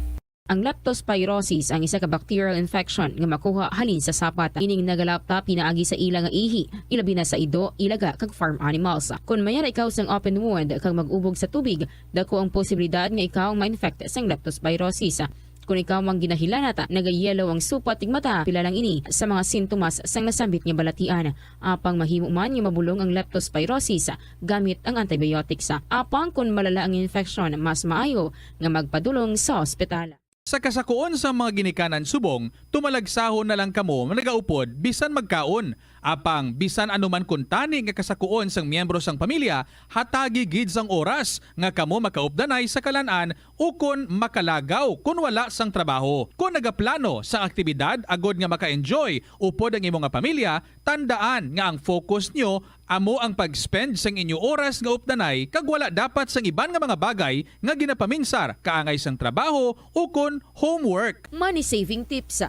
Ang leptospirosis ang isa ka bacterial infection nga makuha halin sa sapat. Ining nagalapta pinaagi sa ila nga ihi, ilabi na sa ido, ilaga, kag farm animals. Kon mayara ikaw sang open wound kag mag-ubog sa tubig, dako ang posibilidad nga ikaw ma-infect sang leptospirosis. Kon ikaw mang ginahilanat, nagayellow ang supat kag mata, pila lang ini sa mga sintomas sang nasambit nga balatian. Apang mahimo man nga mabulong ang leptospirosis gamit ang antibiotics. Apang kon malala ang infeksyon, mas maayo nga magpadulong sa ospital. Sa kasakuon sang mga ginikanan subong, tumalagsahon na lang kamo nagaupod bisan magkaon. Apang bisan ano man kuntani nga kasakuon sang miyembro sang pamilya, hatagi gid sang oras nga kamo makaupdanay sa kalan-an ukon makalagaw kon wala sang trabaho. Kon nagaplano sang aktibidad agod nga maka-enjoy upod ang imo nga pamilya, tandaan nga ang focus nyo amo ang pag-spend sang inyo oras nga updanay kag wala dapat sang iban nga mga bagay nga ginapaminsar kaangay sang trabaho ukon homework. Money saving tips.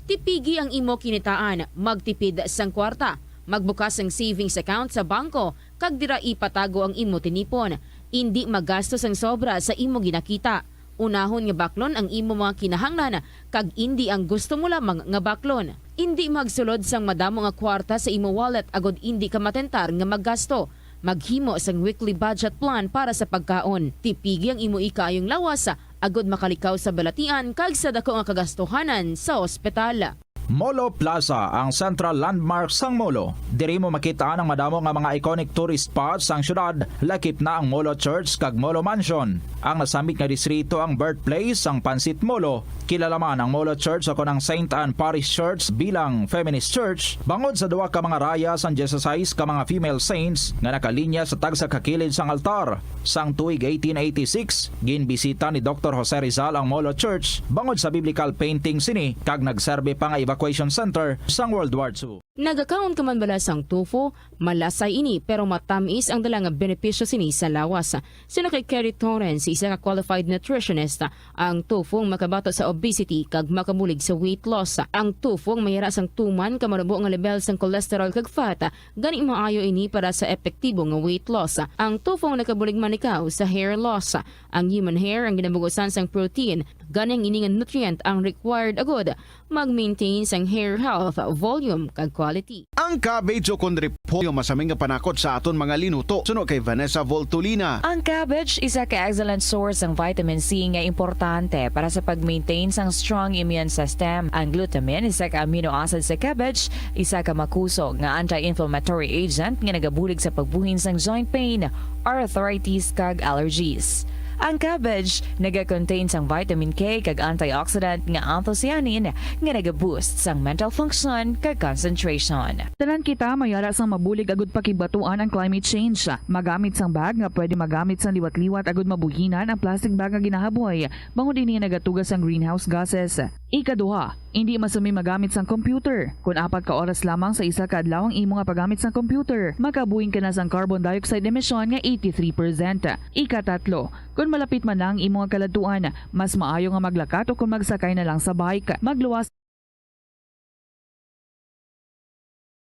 Tipigi ang imo kinitaan, magtipid sang kwarta, magbukas sang savings account sa bangko, kag dira ipatago ang imo tinipon. Indi magasto sang sobra sa imo ginakita. Unahon nga baklon ang imo mga kinahanglan kag indi ang gusto mo lamang nga baklon. Indi magsulod sang madamo nga kwarta sa imo wallet agod indi ka matentar nga maggasto. Maghimo sang weekly budget plan para sa pagkaon. Tipigi ang imo ikaayong lawas agod makalikaw sa balatian kag sa daku nga kagastuhanan sa ospital. Molo Plaza, ang central landmark sang Molo. Diri mo makit-an ang madamo nga mga iconic tourist spots sang syudad, lakip na ang Molo Church kag Molo Mansion. Ang nasambit nga distrito ang birthplace sang Pansit Molo. Kilala man ang Molo Church o kon ang Saint Anne Parish Church bilang feminist church bangod sa duha ka mga raya sang dieciséis ka mga female saints nga nakalinya sa tagsa ka kilid sang altar. Sang tuig eighteen eighty-six, ginbisita ni Doktor Jose Rizal ang Molo Church bangod sa biblical painting sini kag nagserbi pa nga evacuation center sang World War Two. Nagakaon ka man bala sang tofu? Malasay ini, pero matamis ang dala nga benepisyo sini sa lawas. Suno kay Kerry Torrens, isa ka qualified nutritionist, ang tofu ang makabato sa obesity kag makabulig sa weight loss. Ang tofu ang mayara sang tuman ka manubo nga level sang cholesterol kag fat, gani maayo ini para sa epektibo nga weight loss. Ang tofu ang nakabulig man ikaw sa hair loss. Ang human hair ang ginabugusan sang protein, gani ang ini nga nutrient ang required agud mag-maintain sang hair health, volume, kag quality. Ang cabbage o kon repolyo masami nga panakot sa aton mga linuto, suno kay Vanessa Voltolina. Ang cabbage isa ka excellent source sang vitamin C nga importante para sa pag-maintain sang strong immune system. Ang glutamine, isa ka amino acid sa cabbage, isa ka makusog nga anti-inflammatory agent nga nagabulig sa pagbuhin sang joint pain, arthritis, kag allergies. Ang cabbage naga-contain sang vitamin K kag antioxidant nga anthocyanin nga naga-boost sang mental function kag concentration. Tanan kita mayara sang mabulig agud pakibatuan ang climate change. Magamit sang bag nga pwede magamit sang liwat-liwat agud mabuhinan ang plastic bag nga ginahaboy, bangod ini nagatuga sang greenhouse gases. Ikaduha, indi masami magamit sang computer. Kon apat ka oras lamang sa isa ka adlaw ang imo nga paggamit sang computer, makabuhin ka na sang carbon dioxide emission nga eighty-three percent. Ikatatlo, kon malapit man na ang imo nga kaladtuan, mas maayo nga maglakat o kon magsakay na lang sa bike. Magluwas.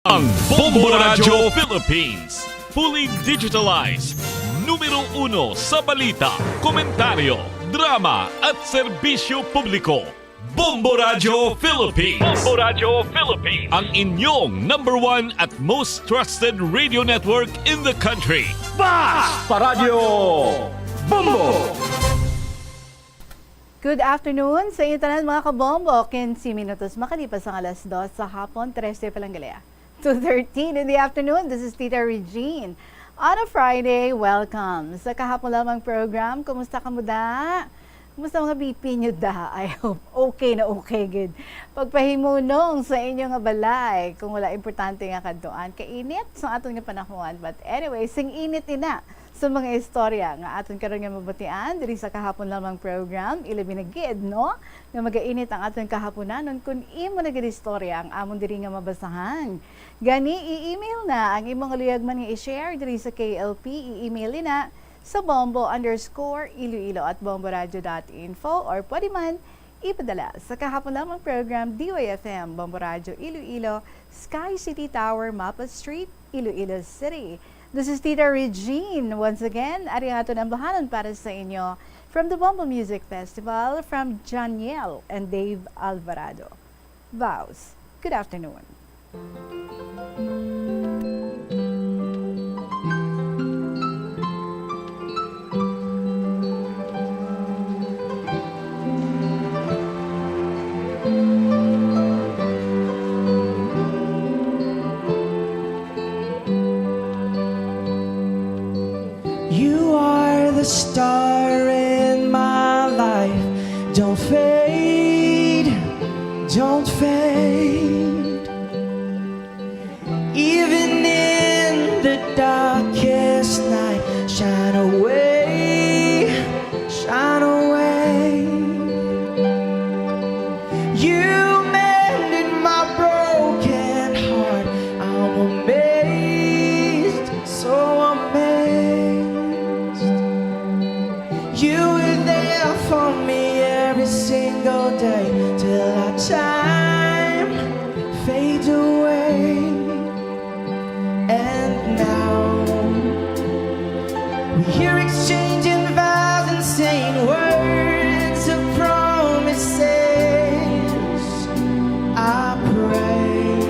Ang Bombo Radyo Philippines, fully digitalized, numero uno sa balita, komentaryo, drama at serbisyo publiko. Bombo Radyo Philippines. Bombo Radyo Philippines. Ang inyong number one at most trusted radio network in the country. Bas! Paradyo Bombo! Good afternoon sa inyo tanan, mga kabombo. Quince minutos makalipas ang alas dos sa hapon, trese pa lang gali, ah. Two thirteen in the afternoon, this is Tita Regine. On a Friday, welcome sa kahapon lamang program. Kumusta ka mo da? Kumusta mga B P nyo da? I hope okay na okay gid. Pagpahimunong sa inyo nga balay, kung wala importante nga kadtuan. Kainit sa aton nga panahon. But anyway, sing init ina sa mga istorya nga aton karon nga mabatian diri sa kahapon lamang program, ilabi na gid, no, nga magainit ang aton kahaponanon kun imo na gid istorya ang amon diri nga mabasahan. Gani, i-email na ang imo nga luyag man nga i-share diri sa K L P. I-email ina sa bombo underscore iloilo at bomboradio dot info, or pwede man ipadala sa kahapon lamang program, D Y F M, Bombo Radyo Iloilo, Sky City Tower, Mapa Street, Iloilo City. This is Tita Regine. Once again, ari ang aton ambahanon para sa inyo from the Bombo Music Festival, from Janiel and Dave Alvarado. Vows. Good afternoon. You are the star in my life. Don't fade, don't fade. Even in the darkest night, shine away, shine away. You mended my broken heart. I'm amazed, so amazed. You were there for me every single day till our time fades away. And now we hear exchanging vows and saying words of promises. I pray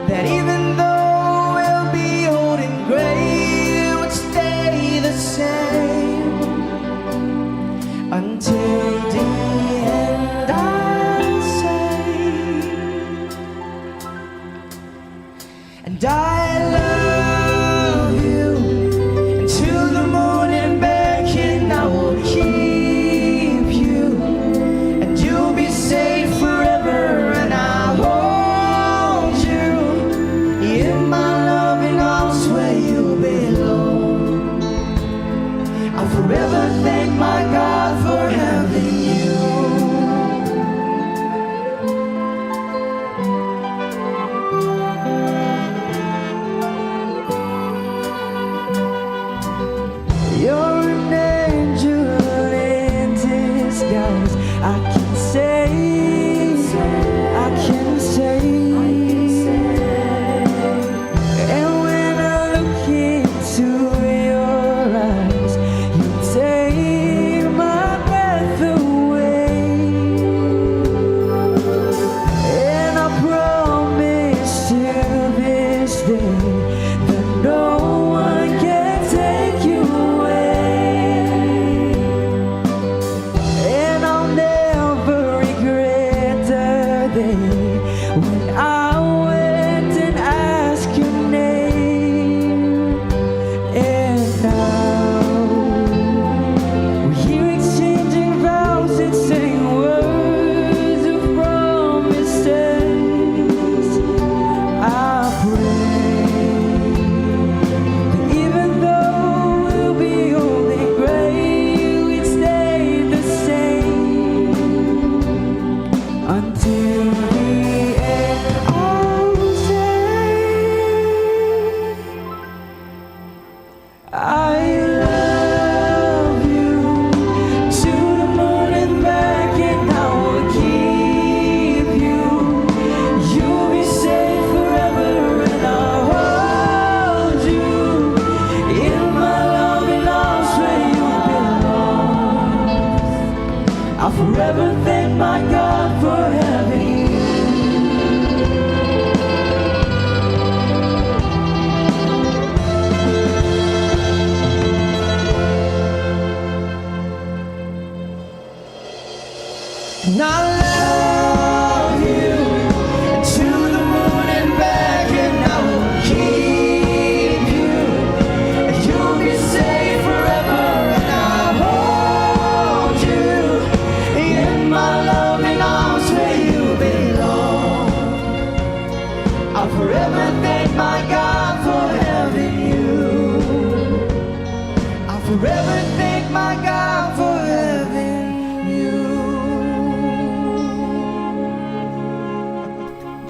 that even though we'll be old and gray, we'll stay the same until the end. I'll say, and I love you until the morning beckon. I will keep you, and you'll be safe forever. And I'll hold you in my loving arms where you belong. I'll forever thank my God for having you. You're an angel in disguise. I can say, I can say. And when I look into your eyes, you take my breath away. And I promise to this day that no one can take you away. And I'll never I love you to the moon and back, and I will keep you. You'll be safe forever, and I'll hold you in my loving arms where you belong. I'll forever thank my God for having you. I'll forever thank my God for having you.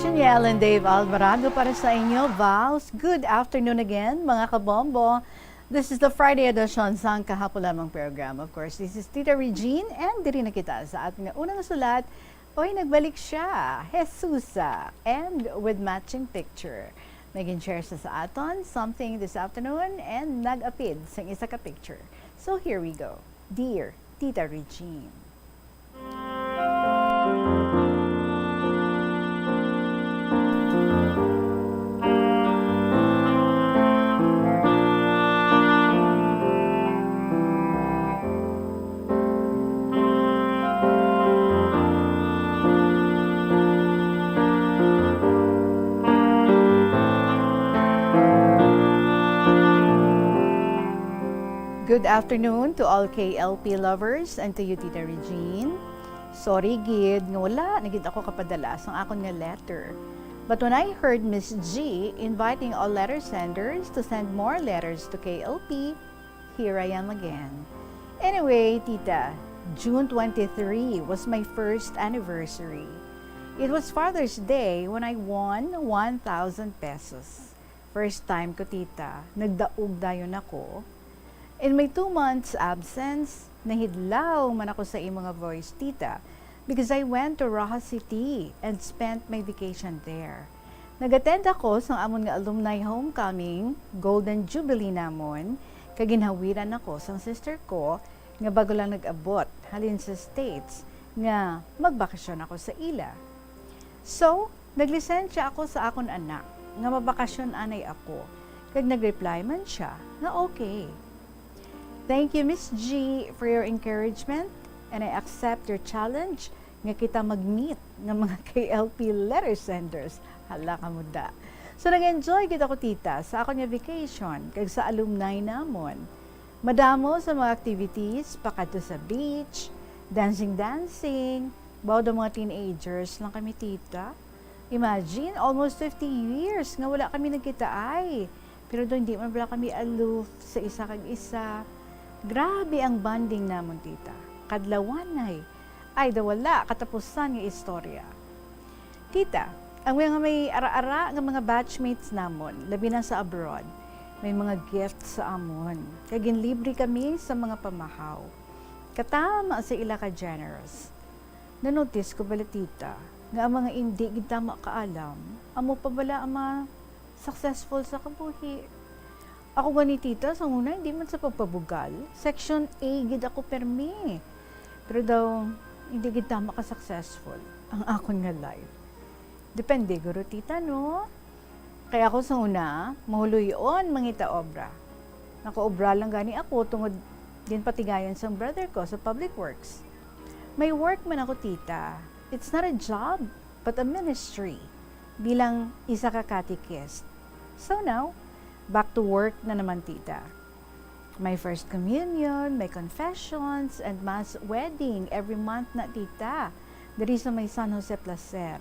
Juniel and Dave Alvarado para sa inyo, Vows. Good afternoon again, mga kabombo. This is the Friday edition sang kahapon lamang program. Of course, this is Tita Regine, and diri na kita sa ating unang sulat. Oy, nagbalik siya, Jesusa, and with matching picture. Nagin-share sa, sa aton something this afternoon and nag-apid sang isa ka picture. So here we go. Dear Tita Regine. Good afternoon to all K L P lovers and to you, Tita Regine. Sorry gid nga wala na gid ako kapadala sang akon nga letter. But when I heard Miss G inviting all letter senders to send more letters to K L P, here I am again. Anyway, Tita, June twenty-three was my first anniversary. It was Father's Day when I won one thousand pesos. First time ko, Tita. Nagdaog dayon ako. In my two months absence, nahidlaw man ako sa imo nga voice, Tita, because I went to Roxas City and spent my vacation there. Nag-attend ako sang amon nga alumni homecoming, Golden Jubilee namon, kag ginhawiran ako sang sister ko nga bago lang nag-abot halin sa States nga magbakasyon ako sa ila. So, naglisensya ako sa akon anak nga mabakasyon anay ako, kag nag-reply man sia nga okay. Thank you, Miss G, for your encouragement, and I accept your challenge nga kita mag-meet nga mga K L P letter senders. Hala ka muda. So, nag-enjoy gid ako, Tita, sa akon nga vacation kag sa alumni namon. Madamo sa mga activities, pakadto sa beach, dancing-dancing, baw daw mga teenagers lang kami, Tita. Imagine, almost fifty years nga wala kami nagkita ay. Pero daw hindi man bala kami aloof sa isa kag isa. Grabe ang bonding namon, Tita. Kadlawanay. Ay, daw wala katapusan nga istorya. Tita, ang mga may ara-ara nga mga batchmates namon, labi na sa abroad, may mga gift sa amon. Kag ginlibre kami sa mga pamahaw. Katama sa ila ka generous. Na-notice ko bala, Tita, nga ang mga indi gid tama kaalam, amo pa bala ang mga successful sa kabuhi. Ako gani, Tita, sa una, hindi man sa pagpabugal, section A gid ako permi. Pero daw, hindi gid tama ka successful ang akon nga life. Depende guro, Tita, no? Kay ako sa una, mahuloy-on mangita obra. Nakaobra lang gani ako tungod ginpatigayon sang brother ko sa public works. May work man ako, Tita. It's not a job, but a ministry. Bilang isa ka catechist. So now, back to work na naman, Tita. May first communion, may confessions, and mass wedding every month na, Tita, diri sa may San Jose Placer.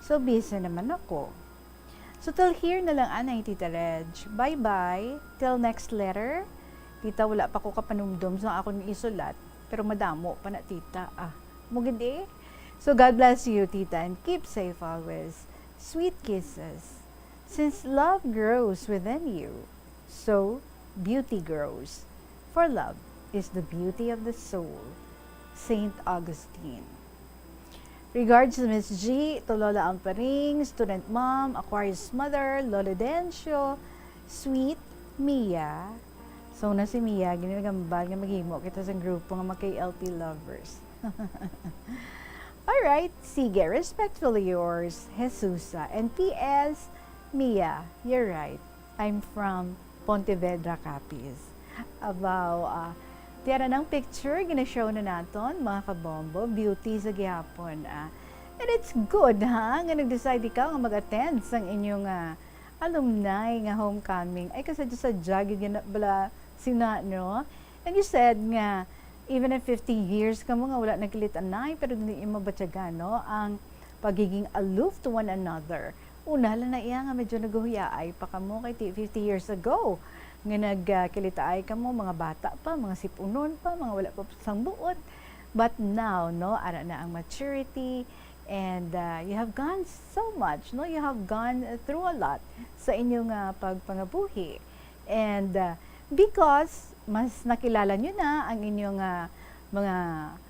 So, busy naman ako. So, till here na lang anay, Tita Reg. Bye-bye. Till next letter. Tita, wala pa ko kapanumdom sa akon isulat. Pero madamo pa na, Tita. Ah, mo gid eh. So, God bless you, Tita, and keep safe always. Sweet kisses. Since love grows within you, so beauty grows. For love is the beauty of the soul. Saint Augustine. Regards to Miss G, to Lola Amparing, student mom, Aquarius mother, Lolo Dencio, sweet Mia. So na si Mia, ginagambal nga maghimo kita sa grupo nga mga K L P lovers. Alright, sige, respectfully yours, Jesusa. And P S, Mia, you're right. I'm from Pontevedra, Capiz. Abaw, ah, Tiara ng picture, gina-show na naton, mga kabombo, beauty sa gihapon, ah. And it's good, ha, nga nag-decide ikaw nga mag-attend sang inyong, ah, alumni nga homecoming. Ay, kasadya-sadya gyud na bala sina, no? And you said nga, even if fifty years ka mo nga wala nagkilit-anay, pero dili imo batyagan, no, ang pagiging aloof to one another. Una lang na iya nga medyo naghuyaay pa kamo kay ti-, fifty years ago nga nagkilitaay kamo, mga bata pa, mga sipunon pa, mga wala pa sang buot. But now, no, ara na ang maturity, and, uh, you have gone so much, no? You have gone through a lot sa inyong, uh, pagpangabuhi. And, uh, because mas nakilala nyo na ang inyong, uh, mga,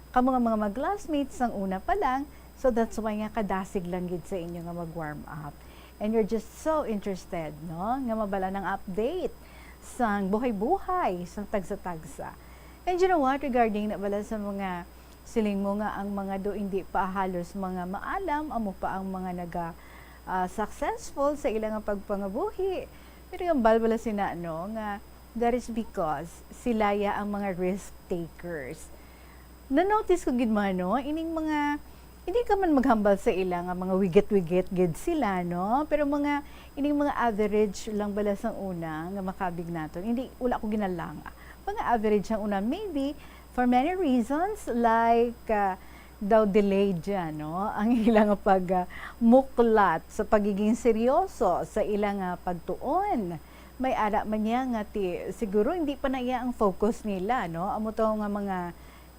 kamo nga mga mag-classmates sang una pa lang, so that's why nga kadasig lang gid sa inyo nga mag-warm up. And you're just so interested, no, nga mabal-an ang update sang buhay-buhay sang tagsa-tagsa. And you know what, regarding na bala sa mga siling mo nga ang mga do hindi pa halos mga maalam, amo pa ang mga naga, ah, successful sa ila nga pagpangabuhi. Pero yung bal bala sina, no, nga that is because sila ya ang mga risk takers. Na-notice ko gid man, no, ining mga, hindi ka man maghambal sa ila nga mga wigit-wigit gid sila, no, pero mga, ining mga average lang bala sang una nga makabig naton. Hindi, wala ko ginalanga. Mga average ang una, maybe for many reasons, like, ah, daw delayed dyan, no, ang ila nga pag, ah, muklat sa pagiging seryoso sa ila nga pagtuon. May ara man niya nga ti-, siguro hindi pa na iya ang focus nila, no? Amo to nga mga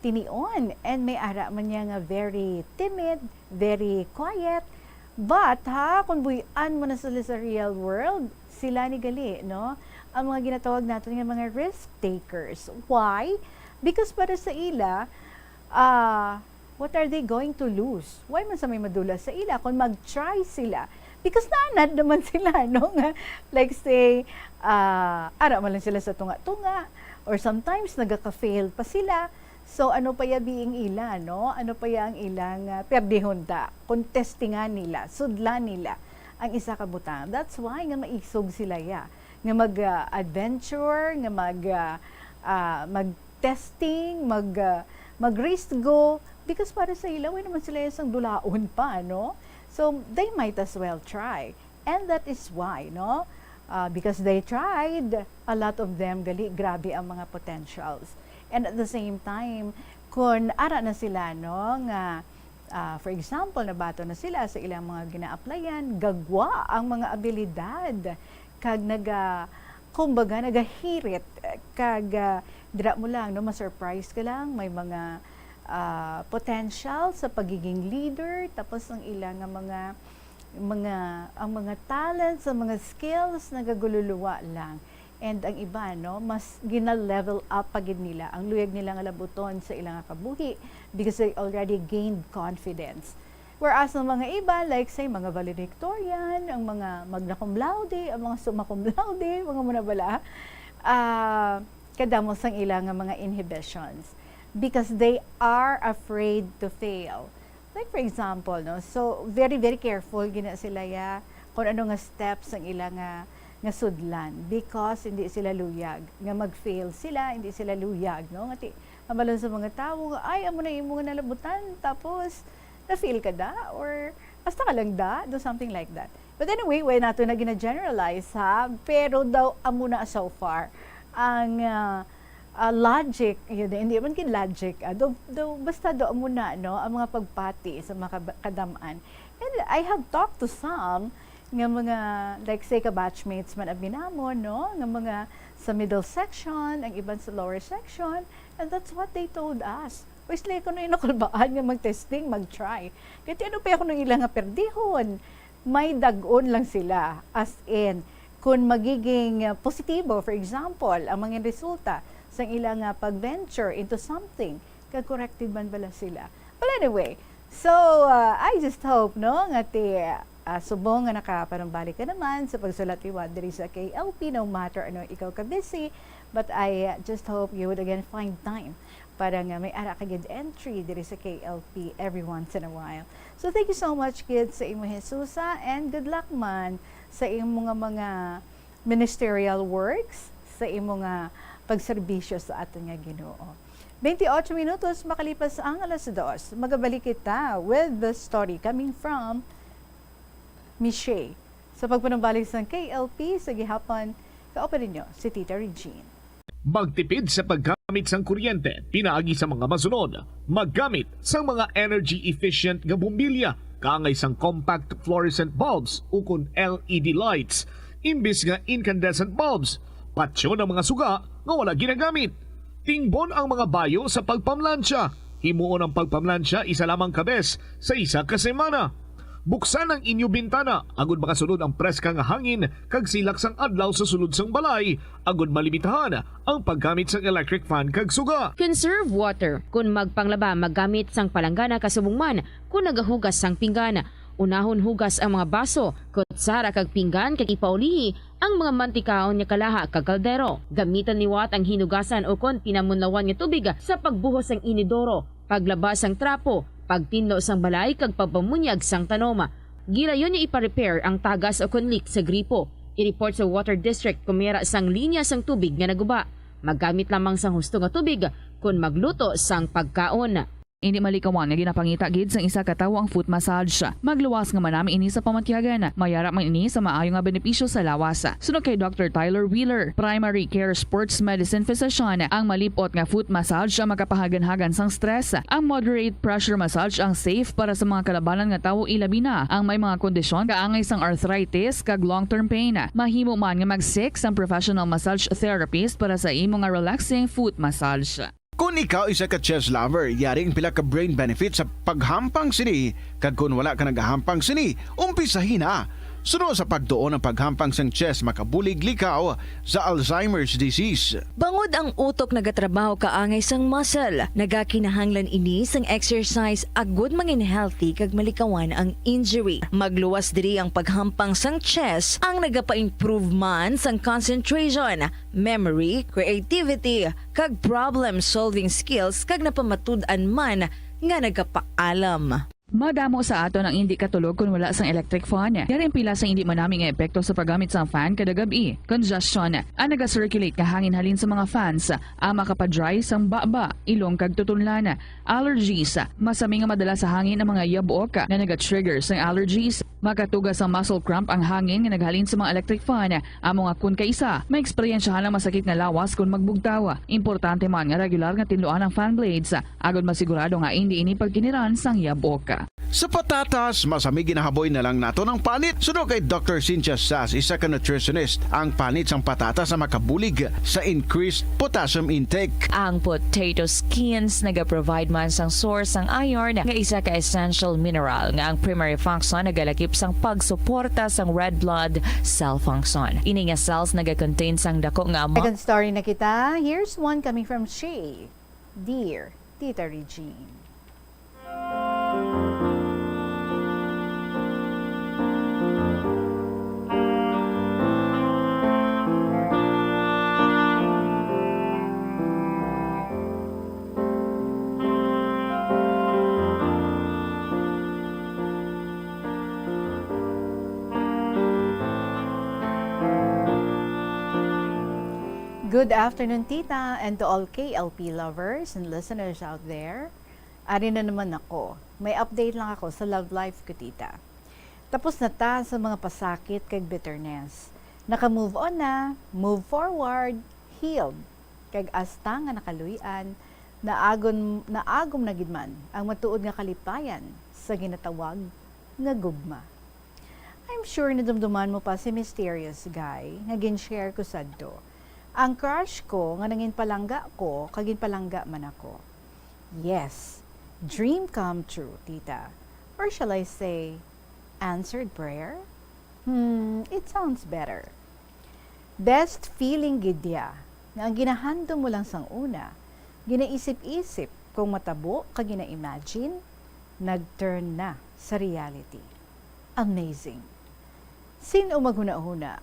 tinion. And may ara man niya nga very timid, very quiet. But, ha, kung buy-an mo na sila sa real world, sila ni gali, no? Ang mga ginatawag naton nga mga risk takers. Why? Because para sa ila, ah, what are they going to lose? Why man sa may madula sa ila kung mag-try sila? Because naanad naman sila, no? Nga, like say, ah, ara man lang sila sa tunga-tunga, or sometimes nagaka-fail pa sila. So, ano pa ya being ila, no? Ano pa ya ang ilang, ah, perdihon ta? Kung testingan nila, sudlan nila ang isa ka butang. That's why nga maisog sila ya, nga mag, ah, adventure, nga mag, ah, ah, mag-testing, mag, ah, mag-risk go, because para sa ila, way naman sila isang dulaon pa, no? So, they might as well try. And that is why, no? Ah, because they tried, a lot of them, gali, grabe ang mga potentials. And at the same time, kung ara na sila, no, nga, ah, for example, nabato na sila sa ilang mga gina-applyan, gagwa ang mga abilidad, kag naga-, kumbaga, nagahirit, kag, ah, dira mo lang, no, ma-surprise ka lang, may mga, ah, potential sa pagiging leader, tapos ang ilang nga mga, mga, ang mga talents, ang mga skills, nagagululuwa lang. And ang iba, no, mas gina-level up pa gid nila ang luyag nila nga labuton sa ilang kabuhi because they already gained confidence. Whereas ang mga iba, like say, mga valedictorian, ang mga magna cum laude, ang mga summa cum laude, mga muna bala, ah, kadamo sang ila nga mga inhibitions because they are afraid to fail. Like, for example, no, so very, very careful gina sila ya kung ano nga steps ang ila nga, nga sudlan, because hindi sila luyag nga mag-fail sila, hindi sila luyag, no, nga ti-, mabalon sa mga tawo nga, "Ay, amo na imo nga nalabutan, tapos na-fail ka da, or basta ka lang da," do something like that. But anyway, way nato na gina-generalize, ha, pero daw amo na so far ang, ah, ah, logic, yun, hindi man gid logic, ah, do, do, basta do amo na, no, ang mga pagpati sa mga kab-, kadam-an. And I have talked to some nga mga, like, say, ka-batchmates man abi namon, no, nga mga sa middle section, ang iban sa lower section, and that's what they told us. Uy, sila kuno yung nakulbaan nga mag-testing, mag-try. Kaya ano pa yung ilang nga perdihon? May dagon lang sila, as in, kung magiging, uh, positibo, for example, ang mga resulta sa ilang, uh, pag-venture into something, kag corrected man bala sila. But anyway, so, uh, I just hope, no, nga ti, uh, subong nga nakapanumbalik ka naman sa pagsulat liwat diri sa K L P, no matter ano ikaw ka busy, but I, uh, just hope you would again find time para nga may ara ka gid entry diri sa K L P every once in a while. So, thank you so much, kids, sa imo, Jesusa, and good luck man sa imo nga mga ministerial works, sa imo nga, pagserbisyo sa aton nga Ginoo. Twenty-eight minutos makalipas ang alas dos. Magabalik kita with the story coming from Michelle. Sa pagpanumbalik sang K L P sa gihapon, kauban ninyo si Tita Regine. Magtipid sa paggamit sang kuryente pinaagi sa mga masunod: maggamit sang mga energy efficient nga bombilya kaangay sang compact fluorescent bulbs ukon L E D lights imbis nga incandescent bulbs, patyon ang mga suga nga wala ginagamit. Tingbon ang mga bayo sa pagpamlansya. Himuon ang pagpamlansya isa lamang ka bes sa isa ka semana. Buksan ang inyo bintana agud makasulod ang preska nga hangin kag silak sang adlaw sa sulod sang balay, agud malimitahan ang paggamit sang electric fan kag suga. Conserve water. Kon magpanglaba, maggamit sang palanggana kasubong man kon nagahugas sang pinggan. Unahon hugas ang mga baso, kutsara kag pinggan kag ipaulihi ang mga mantikaon nga kalaha kag kaldero. Gamitan liwat ang hinugasan ukon pinamunlawan nga tubig sa pagbuhos sang inidoro, paglaba sang trapo, pagtinlo sang balay kag pagpamunyag sang tanom. Gilayon nga ipa-repair ang tagas ukon leak sa gripo. I-report sa water district kon may ara sang linya sang tubig nga naguba. Maggamit lamang sang husto nga tubig kon magluto sang pagkaon. Indi malikawan nga ginapangita gid sang isa ka tawo ang foot massage. Magluwas nga manami ini sa pamatyagan. May ara man ini sa maayo nga benepisyo sa lawas. Suno kay Doctor Tyler Wheeler, primary care sports medicine physician, ang malip-ot nga foot massage ang makapahaganhagan sang stress. Ang moderate pressure massage ang safe para sa mga kalabanan nga tawo, ilabi na ang may mga kondisyon kaangay sang arthritis kag long-term pain. Mahimo man nga mag-seek sang professional massage therapist para sa imo nga relaxing foot massage. Kon ikaw isa ka chess lover, yari ang pila ka brain benefits sa paghampang sini, kag kon wala ka nagahampang sini, umpisahi na. Suno sa pagtuon, ang paghampang sang chess makabulig likaw sa Alzheimer's disease. Bangod ang utok nagatrabaho kaangay sang muscle, nagakinahanglan ini sang exercise agud mangin healthy kag malikawan ang injury. Magluwas diri ang paghampang sang chess, ang nagapa-improve man sang concentration, memory, creativity, kag problem-solving skills, kag napamatud-an man nga nagapaalam. Madamo sa aton ang indi katulog kon wala sang electric fan. Yari ang pila sa indi manami nga epekto sa paggamit sang fan kada gab-i. Congestion, ang naga-circulate nga hangin halin sa mga fans, ang makapa-dry sang baba, ilong kag tutunlan. Allergies, masami nga madala sa hangin ang mga yabok nga naga-trigger sang allergies. Makatuga sang muscle cramp ang hangin nga naghalin sa mga electric fan. Amo nga kon kaisa, maeksperiensyahan ang masakit nga lawas kon magbugtaw. Importante man nga regular nga tinluan ang fan blades, agod masigurado nga indi ini pagkiniran sang yabok. Sa patatas, masami ginahaboy na lang naton ang panit. Suno kay Doctor Cynthia Sass, isa ka nutritionist, ang panit sang patatas ang makabulig sa increased potassium intake. Ang potato skins nagaprovide man sang source sang iron, nga isa ka essential mineral nga ang primary function nagalakip sang pagsuporta sang red blood cell function. Ini nga cells nagacontain sang dako nga amo. Second story na kita. Here's one coming from Shay. Dear Tita Regine. Good afternoon, Tita, and to all K L P lovers and listeners out there. Ari na naman ako. May update lang ako sa love life ko, Tita. Tapos na ta sa mga pasakit kag bitterness. Naka-move on na, move forward, healed. Kag hasta nga nakaluy-an, naagon, naagom na gid man ang matuod nga kalipayan sa ginatawag nga gugma. I'm sure nadumduman mo pa si mysterious guy nga gin-share ko sadto. Ang crush ko nga nangin palangga ko, kag ginpalangga man ako. Yes, dream come true, Tita. Or shall I say, answered prayer? Hmm, it sounds better. Best feeling gid ya nga ang ginahandom mo lang sang una, ginaisip-isip kung matabo kag gina-imagine, nag-turn na sa reality. Amazing. Sin-o maghunahuna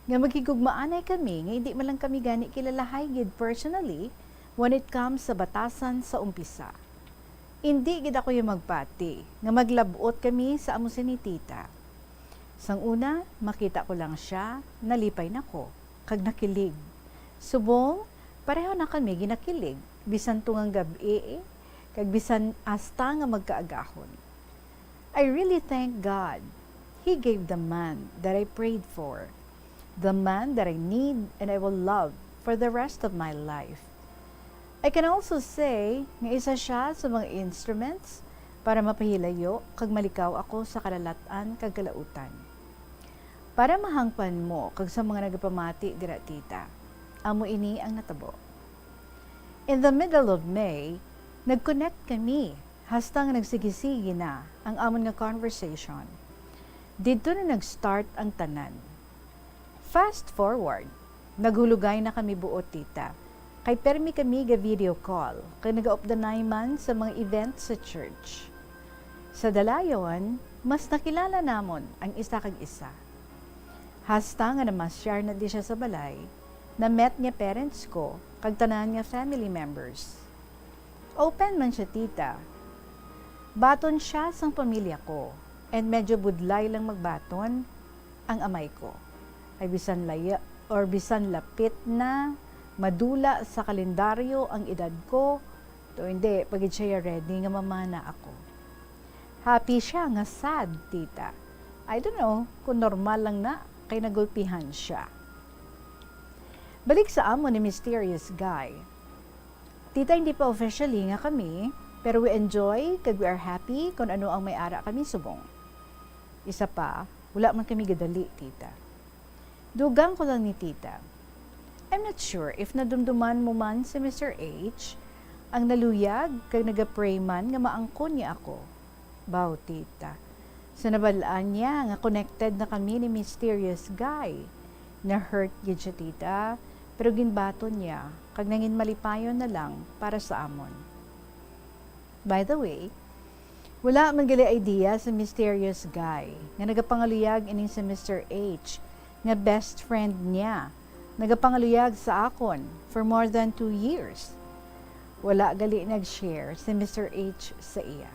nga maghigugmaanay kami nga indi man lang kami gani kilalahay gid personally when it comes sa batasan sa umpisa? Indi gid ako yung magpati nga maglab-ot kami sa amo sini, Tita. Sang una, makita ko lang siya, nalipay na ko, kag nakilig. Subong, Pareho na kami ginakilig, bisan tungang gab-i, kag bisan hasta nga magkaagahon. I really thank God. He gave the man that I prayed for, the man that I need and I will love for the rest of my life. I can also say nga isa siya sa mga instruments para mapahilayo kag malikaw ako sa kalalat-an kag kalautan. Para mahangpan mo kag sa mga nagapamati dira, tita, amo ini ang natabo. In the middle of May, nag-connect kami, hasta nga nagsigisigi na ang amon nga conversation. Didto na nag-start ang tanan. Fast forward, naghulugay na kami buot, tita, kay permi kami ga video call kag nagaupdanay man sa mga event sa church. Sa dalayon, mas nakilala namon ang isa kag isa. Hasta nga namasyar na di siya sa balay, na-met niya parents ko kag tanan nga family members. Open man siya, tita. Baton siya sang pamilya ko, and medyo budlay lang magbaton ang amay ko. Ay bisan laya or bisan lapit na madula sa kalendaryo ang edad ko, to hindi pa gid siya ready nga mamana ako. Happy siya nga sad, tita. I don't know kung normal lang na kay nagulpihan siya. Balik sa amo ni Mysterious Guy. Tita, hindi pa officially nga kami, pero we enjoy kag we are happy kung ano ang may ara kami subong. Isa pa, wala man kami gadali, tita. Dugang ko lang ni tita. I'm not sure if nadumduman mo man si Mister H, ang naluyag kag nagapray man nga maangkon niya ako. Baw, tita. Sa nabal-an niya nga connected na kami ni Mysterious Guy, na-hurt gid siya, tita, pero ginbaton niya kag nangin malipayon na lang para sa amon. By the way, wala man gali idea sa Mysterious Guy nga nagapangaluyag ining si Mister H nga best friend niya nagapangaluyag sa akon for more than two years. Wala gali nag-share si Mister H sa iya.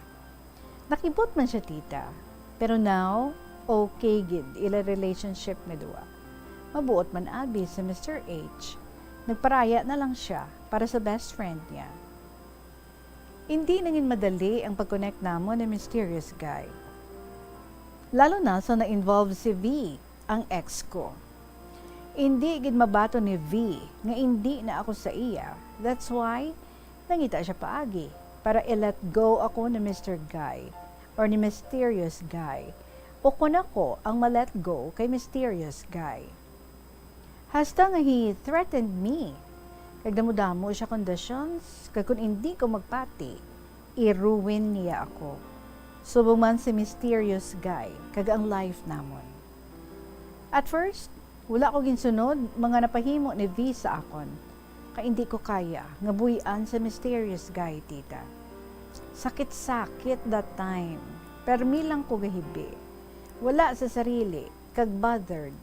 Nakibot man siya, tita, pero now okay gid ila relationship nga duwa. Mabuot man abi si Mister H, nagparaya na lang siya para sa best friend niya. Indi nangin madali ang pag-connect namon ni Mysterious Guy. Lalo na sa na-involve si V, ang ex ko. Indi gid mabaton ni V nga indi na ako sa iya. That's why nangita siya paagi para i-let go ako ni Mister Guy or ni Mysterious Guy, o kon ako ang ma-let go kay Mysterious Guy. Hasta nga he threatened me. Kag damo-damo siya conditions, kag kung indi ko magpati, i-ruin niya ako. Subong man si Mysterious Guy kag ang life namon. At first, wala ko ginsunod mga napahimo ni V sa akon, kay indi ko kaya nga buy-an sa Mysterious Guy, tita. Sakit-sakit that time. Permi lang ko gahibi. Wala sa sarili, kag bothered.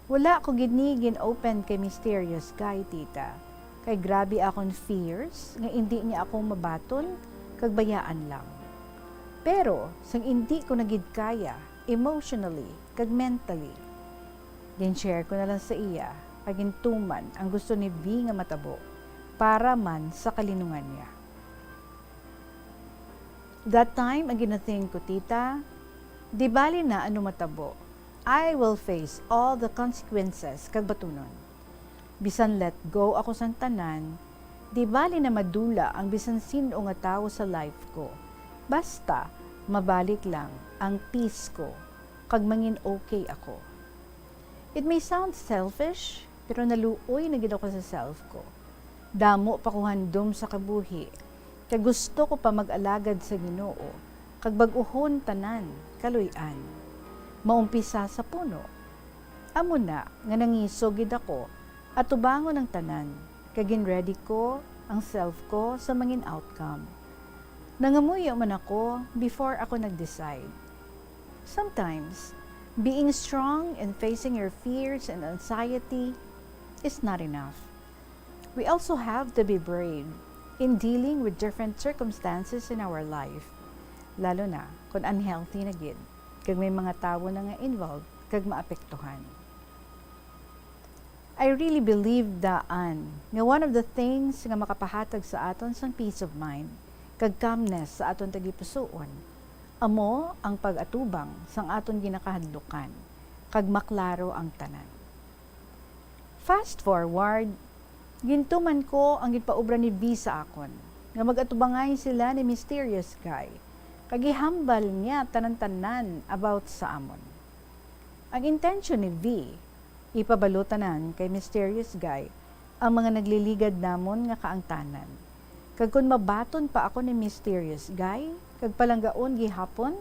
Wala ko gid ni gin-open kay Mysterious Guy, tita, kay grabe akon fears nga indi niya ako mabaton kag bayaan lang. Pero sang indi ko na gid kaya emotionally kag mentally, gin-share ko na lang sa iya kag gintuman ang gusto ni V nga matabo para man sa kalinungan niya. That time, ang ginathink ko, tita, di bali na ano matabo, I will face all the consequences kag batunon. Bisan let go ako sang tanan, di bali na madula ang bisan sin-o nga tawo sa life ko. Basta, mabalik lang ang peace ko kag mangin okay ako. It may sound selfish, pero naluoy na gid ako sa self ko. Damo pa ko handom sa kabuhi, kag gusto ko pa mag-alagad sa Ginoo, kag bag-ohon tanan, kaluy-an. Maumpisa sa puno. Amo na nga nangisog gid ako atubangon ang tanan, kag gin-ready ko ang self ko sa mangin outcome. Nangamuyo man ako before ako nag-decide. Sometimes, being strong and facing your fears and anxiety is not enough. We also have to be brave in dealing with different circumstances in our life, lalo na kung unhealthy na gid, kag may mga tawo na nga involved kag maapektuhan. I really believe, daan, nga one of the things nga makapahatag sa aton sang peace of mind kag calmness sa aton tagipusoon amo ang pag-atubang sang aton ginakahadlukan kag maklaro ang tanan. Fast forward, gintuman ko ang ginpaobra ni V sa akon, nga mag-atubangay sila ni Mysterious Guy, kag ihambal niya tanan-tanan about sa amon. Ang intensyon ni V, ipabalo tanan kay Mysterious Guy ang mga nagliligad namon nga kaangtanan. Kag kon mabaton pa ako ni Mysterious Guy, kag palanggaon gihapon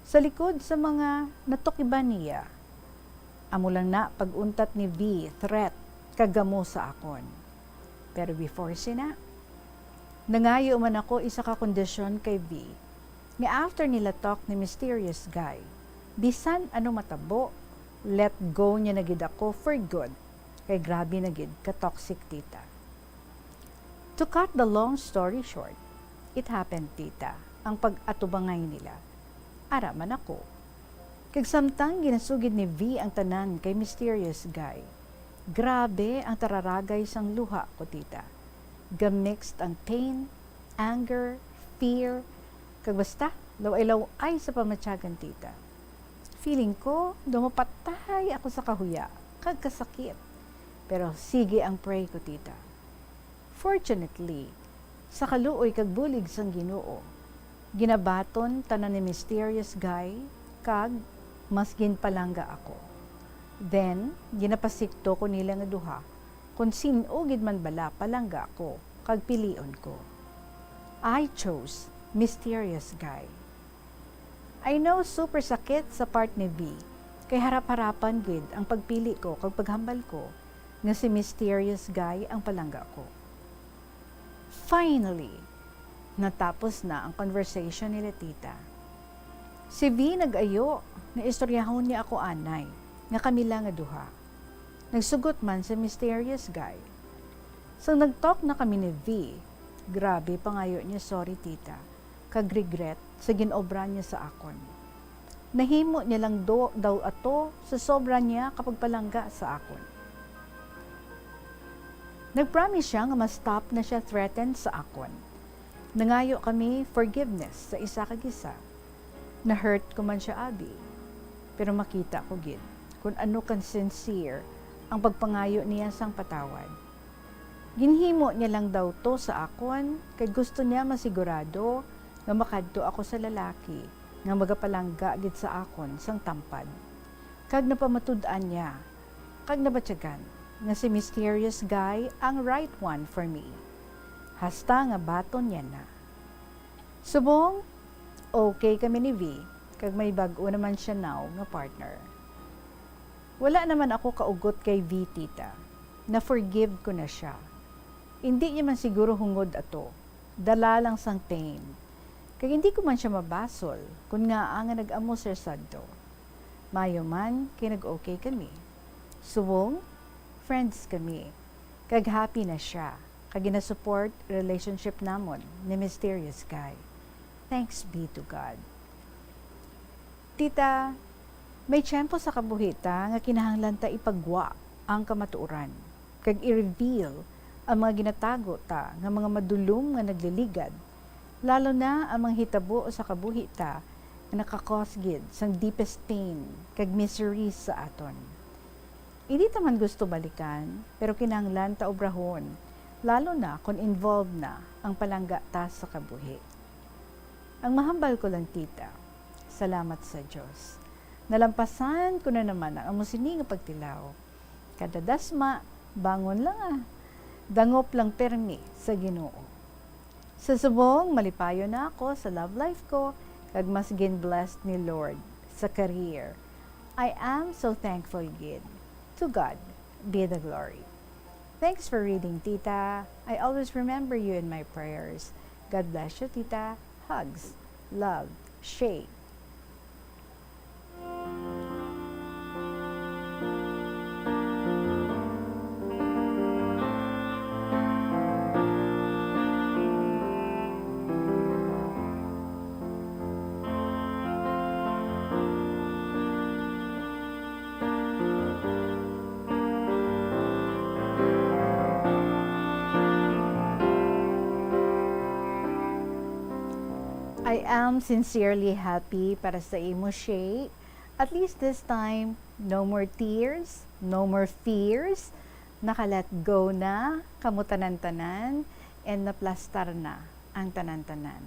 sa likod sa mga natukiban niya. Amo lang na pag-untat ni V threat kag gamo sa akon. Pero before sina, nangayo man ako isa ka kondisyon kay V, nga after nila talk ni Mysterious Guy, bisan ano matabo, let go niya na gid ako for good, kay grabe na gid ka toxic, tita. To cut the long story short, it happened, tita, ang pag-atubangay nila. Ara man ako. Kag samtang ginasugid ni V ang tanan kay Mysterious Guy, grabe ang tararagay sang luha ko, tita. Ga-mixed ang pain, anger, fear, kag basta, laway-laway sa pamatyagan, tita. Feeling ko daw mapatay ako sa kahuya kag kasakit. Pero sige ang pray ko, tita. Fortunately, sa kaluoy kag bulig sang Ginoo, ginabaton tanan ni Mysterious Guy kag mas ginpalangga ako. Then, ginapasikto ko nila nga duha kon sin-o gid man bala palangga ako kag pilion ko. I chose Mysterious Guy. I know super sakit sa part ni V, kay harap-harapan gid ang pagpili ko kag paghambal ko nga si Mysterious Guy ang palangga ko. Finally, natapos na ang conversation nila tita. Si V nag-ayo nga istoryahon niya ako anay nga kami lang nga duha. Nagsugot man si Mysterious Guy. Sang nag-talk na kami ni V, grabe pangayo niya sorry, tita, kag regret sa gin-obra niya sa akon. Nahimo niya lang do, daw ato sa sobra niya kapagpalangga sa akon. Nag-promise siya nga ma-stop na siya threaten sa akon. Nangayo kami forgiveness sa isa kag isa. Na-hurt ko man siya, abi, pero makita ko gid kon ano ka sincere ang pagpangayo niya sang patawad. Ginhimo niya lang daw to sa akon kay gusto niya masigurado nga makadto ako sa lalaki nga magapalangga gid sa akon sang tampad. Kag napamatud-an niya kag nabatyagan nga si Mysterious Guy ang right one for me. Hasta nga baton niya na. Subong, okay kami ni V, kag may bag-o naman siya now nga partner. Wala naman ako kaugot kay V, tita. Na-forgive ko na siya. Indi niya man siguro hungod ato. Dala lang sang pain. Kag indi ko man siya mabasol kon ngaa nga nag-amo, Sir Santo. Maayo man kay nag-okay kami. Subong, friends kami. Kag happy na siya. Kag ginasupport relationship namon ni Mysterious Guy. Thanks be to God. Tita, may tiyempo sa kabuhi ta nga kinahanglan ta ipagwa ang kamatuoran kag i-reveal ang mga ginatago ta nga mga madulom nga nagliligad, lalo na ang mga hitabo sa kabuhi ta nga naka-cause gid sang deepest pain kag misery sa aton. Indi ta man gusto balikan, pero kinahanglan ta obrahon, lalo na kon involved na ang palangga ta sa kabuhi. Ang mahambal ko lang, tita, salamat sa Dios. Nalampasan ko na naman ang amo sini nga pagtilaw. Kada dasma, bangon lang, ah. Dangop lang permi sa Ginoo. Sa subong, malipayon na ako sa love life ko, kag mas gin-blessed ni Lord sa career. I am so thankful gid. To God be the glory. Thanks for reading, Tita. I always remember you in my prayers. God bless you, Tita. Hugs. Love. Shay. I am sincerely happy para sa imo, Shay. At least this time, no more tears, no more fears. Naka-let go na kamo tanan-tanan, and naplastar na ang tanan-tanan.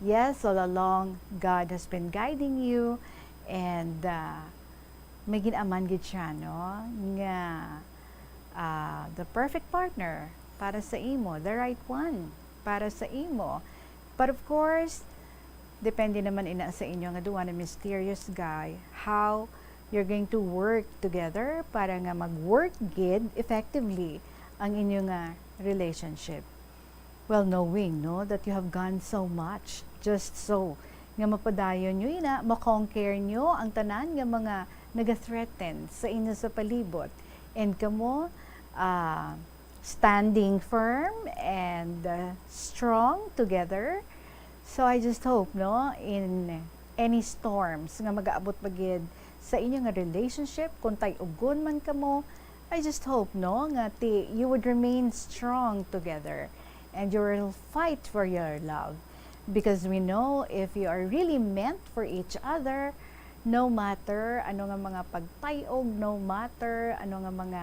Yes, all along, God has been guiding you, and, ah, may gin-aman gid siya, no, nga, ah, the perfect partner para sa imo, the right one para sa imo. But of course, depende naman ina sa inyo nga duha na mysterious guy, how you're going to work together para nga mag-work gid effectively ang inyo nga relationship. Well, knowing, no, that you have gone so much, just so, nga mapadayon nyo ina, ma-conquer nyo ang tanan nga mga naga-threaten sa inyo sa palibot. And kamo, ah, standing firm and, uh, strong together. So I just hope, no, in any storms nga mag-aabot pa gid sa inyo nga relationship, kung tay-ugon man kamo, I just hope, no, nga ti-, you would remain strong together and you will fight for your love. Because we know if you are really meant for each other, no matter ano nga mga pagtay-og, no matter ano nga mga,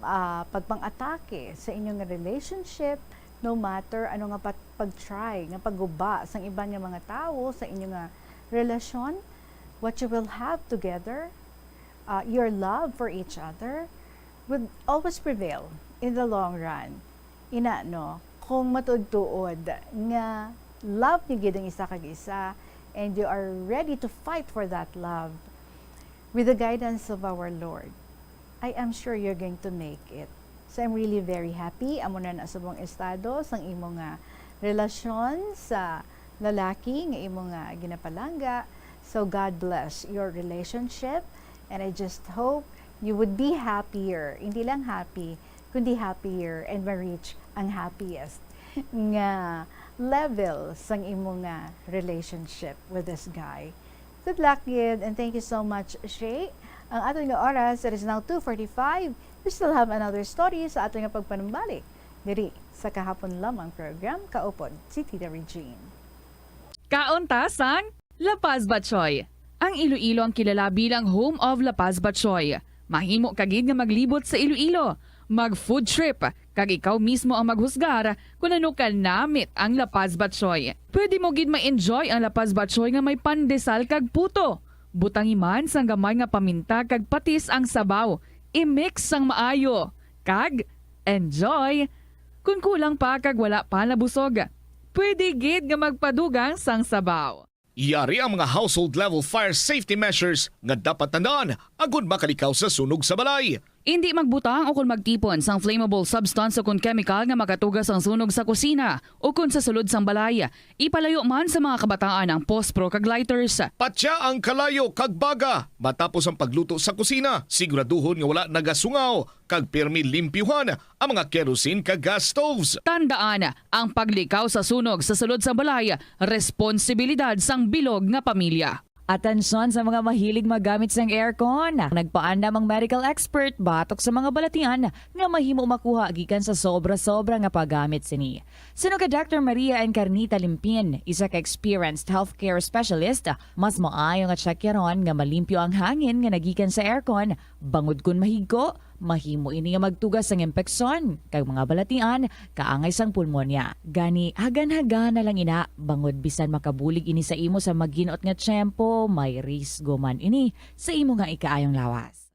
ah, pagpang-atake sa inyo nga relationship, no matter ano nga pat-, pag-try nga pagguba sang iban nga mga tawo sa inyo nga relasyon, what you will have together, uh, your love for each other, would always prevail in the long run. Ina, no, kung matuod-tuod nga love niyo gid ang isa kag isa and you are ready to fight for that love, with the guidance of our Lord, I am sure you're going to make it. So I'm really very happy. Amo na na subong estado sang imo nga relasyon sa lalaki nga imo nga ginapalangga. So God bless your relationship, and I just hope you would be happier. Hindi lang happy, kundi happier and ma-reach ang happiest nga level sang imo nga relationship with this guy. Good luck gid, and thank you so much, Shay. Ang aton nga oras, it is now two forty-five. We still have another story sa aton nga pagpanumbalik diri sa Kahapon Lamang program, kaupod si Tita Regine. Kaon ta sang La Paz Batchoy. Ang Iloilo ang kilala bilang home of La Paz Batchoy. Mahimo ka gid nga maglibot sa Iloilo, mag food trip, kag ikaw mismo ang maghusgar kon ano ka namit ang La Paz Batchoy. Pwede mo gid ma-enjoy ang La Paz Batchoy nga may pandesal kag puto. Butangi man sang gamay nga paminta kag patis ang sabaw. I-mix sang maayo. Kag enjoy! Kon kulang pa kag wala pa nabusog, pwede gid nga magpadugang sang sabaw. Yari ang mga household level fire safety measures nga dapat tandaan agud makalikaw sa sunog sa balay. Indi magbutang o kon magtipon sang flammable substance o kon kemikal nga makatuga sang sunog sa kusina o kon sa sulod sang balay. Ipalayo man sa mga kabataan ang pospro kag lighters. Patya ang kalayo kag baga matapos ang pagluto sa kusina. Siguraduhon nga wala nagasungaw kag pirmi limpyuhan ang mga kerosene kag gas stoves. Tandaan, ang paglikaw sa sunog sa sulod sa balay, responsibilidad sang bilog nga pamilya. Atensyon sa mga mahilig magamit sang aircon. Nagpaandam ang medical expert batok sa mga balatian nga mahimo makuha gikan sa sobra-sobra nga paggamit sini. Suno kay Doctor Maria Encarnita Limpin, isa ka experienced healthcare specialist, mas maayo nga tsakyaron nga malimpyo ang hangin nga nagikan sa aircon, bangod kon mahigko, mahimo ini nga magtuga sang impeksyon kag mga balatian kaangay sang pulmonya. Gani, hagan-hagan na lang ina, bangod bisan makabulig ini sa imo sa maginot nga tiyempo, may risgo man ini sa imo nga ikaayong lawas.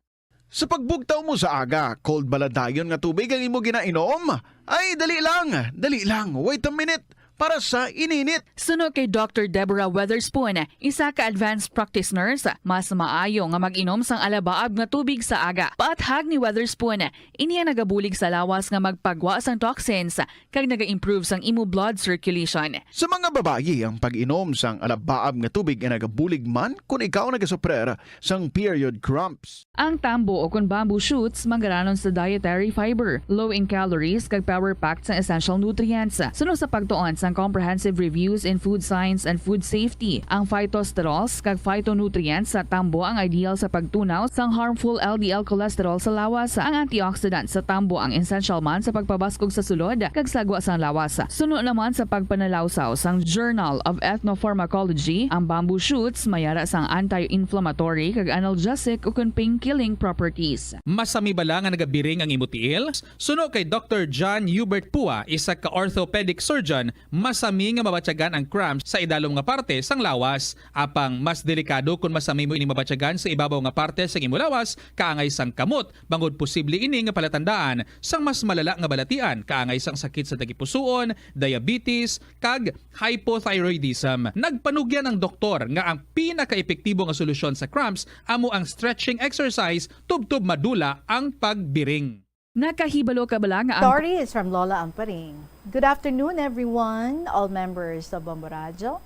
Sa pagbugtaw mo sa aga, cold bala dayon nga tubig ang imo ginainom? Ay, dali lang, dali lang, wait a minute, para sa ininit. Suno kay Doctor Deborah Weatherspoon, isa ka advanced practice nurse, mas maayo nga mag-inom sang alabaab nga tubig sa aga. Paathag ni Weatherspoon, ini ang nagabulig sa lawas nga magpagwa sang toxins kag naga-improve sang imo blood circulation. Sa mga babayi, ang pag-inom sang alabaab nga tubig ay nagabulig man kon ikaw nagasuprer sang period cramps. Ang tambo o kon bamboo shoots manggaranon sa dietary fiber, low in calories, kag power-packed sang essential nutrients. Suno sa pagtuon sa Comprehensive reviews in food science and food safety. Ang phytosterols kag phytonutrients sa tambo ang ideal sa pagtunaw sang harmful L D L cholesterol sa lawas. Ang antioxidant sa tambo ang essential man sa pagpabaskog sa sulod kag sagwa sang lawas. Suno naman sa pagpanalawsaw sang Journal of Ethnopharmacology, ang bamboo shoots may ara sang anti-inflammatory kag analgesic ukon pain-killing properties. Masami bala nga nagabiring ang imo tiil? Suno kay Doktor John Hubert Pua, isa ka orthopedic surgeon, masami nga mabatyagan ang cramps sa idalom nga parte sang lawas. Apang mas delikado kon masami mo ini mabatyagan sa ibabaw nga parte sang imo lawas, kaangay sang kamot, bangod posible ini nga palatandaan sang mas malala nga balatian, kaangay sang sakit sa tagipusoon, diabetes, kag hypothyroidism. Nagpanugyan ang doktor nga ang pinakaepektibo nga solusyon sa cramps amo ang stretching exercise tubtob madula ang pagbiring. Nakahibalo ka bala nga ang Stories from Lola Amparing. Good afternoon, everyone, all members sa Bombo Radyo,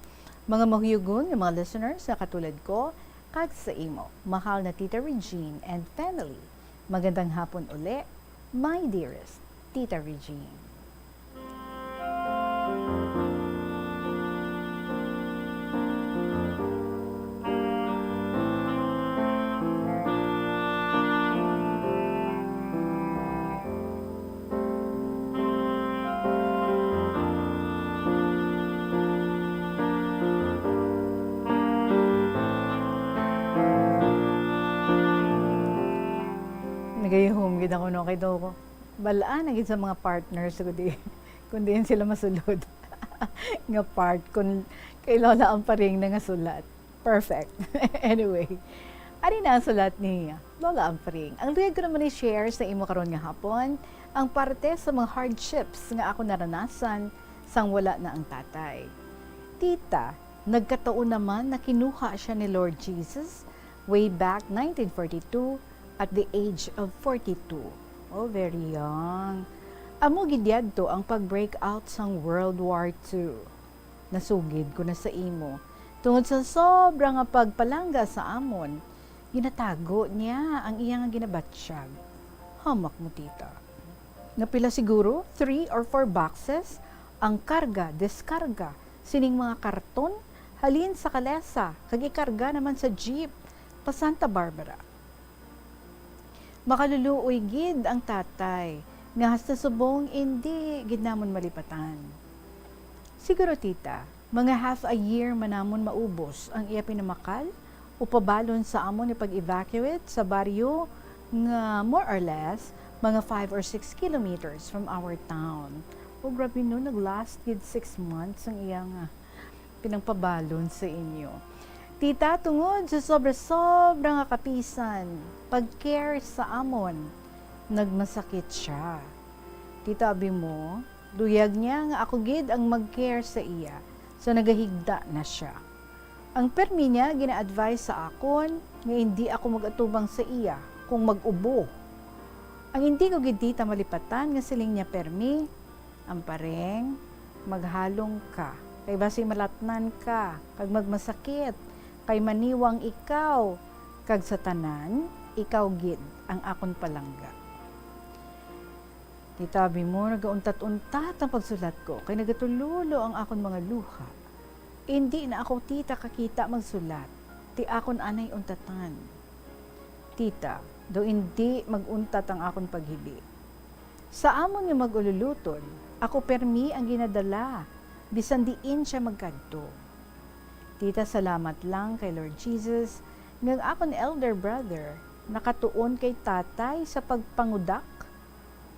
mga mahuyagon nga mga listeners nga katulad ko, kag sa imo, mahal na Tita Regine and family. Magandang hapon uli, my dearest Tita Regine. Nagayuhom gid ako, no, kay daw ko bal-an na gid sa mga partners ko di, kung diin sila masulod nga part, kung kay Lola Amparing na nga sulat. Perfect. Anyway, ari na ang sulat ni Lola Amparing. Ang luyag ko naman i-share sa imo karon nga hapon ang parte sa mga hardships nga ako naranasan sang wala na ang tatay. Tita, nagkataon naman na kinuha siya ni Lord Jesus way back nineteen forty-two at the age of forty-two. Oh, very young. Amo gid yadto ang pag-break out sang World War Two. Nasugid ko na sa imo. Tungod sa sobra nga pagpalangga sa amon, ginatago niya ang iya nga ginabatyag. Hamak mo, tita. Napila siguro, three or four boxes ang karga, deskarga, sining mga karton, halin sa kalesa, kag ikarga naman sa jeep, pa Santa Barbara. Makaluluoy gid ang tatay, nga hasta subong indi gid namon malipatan. Siguro, tita, mga half a year man namon maubos ang iya pinamakal o pabalon sa amon nga pag-evacuate sa baryo nga more or less mga five or six kilometers from our town. O, grabe, no, nag-last gid six months ang iya nga pinangpabalon sa inyo. Tita, tungod sa sobra-sobra nga kapisan, pag-care sa amon, nagmasakit siya. Tita, abi mo, luyag niya nga ako gid ang mag-care sa iya, so nagahigda na siya. Ang permi niya gina-advise sa akon nga indi ako mag-atubang sa iya kung mag-ubo. Ang indi ko gid, tita, malipatan nga siling niya permi, Amparing, maghalong ka, kay basi malatnan ka, kag magmasakit, kay maniwang ikaw, kag sa tanan, ikaw gid ang akon palangga. Tita, abi mo, nagauntat-untat ang pagsulat ko, kay nagatulolo ang akon mga luha. Indi na ako, tita, kakita magsulat, ti akon anay untatan. Tita, daw indi mag-untat ang akon paghibi. Sa amon nga mag-ululuton, ako permi ang ginadala, bisan diin sia magkadto. Tita, salamat lang kay Lord Jesus, nga ang akon elder brother nakatuon kay tatay sa pagpangudak.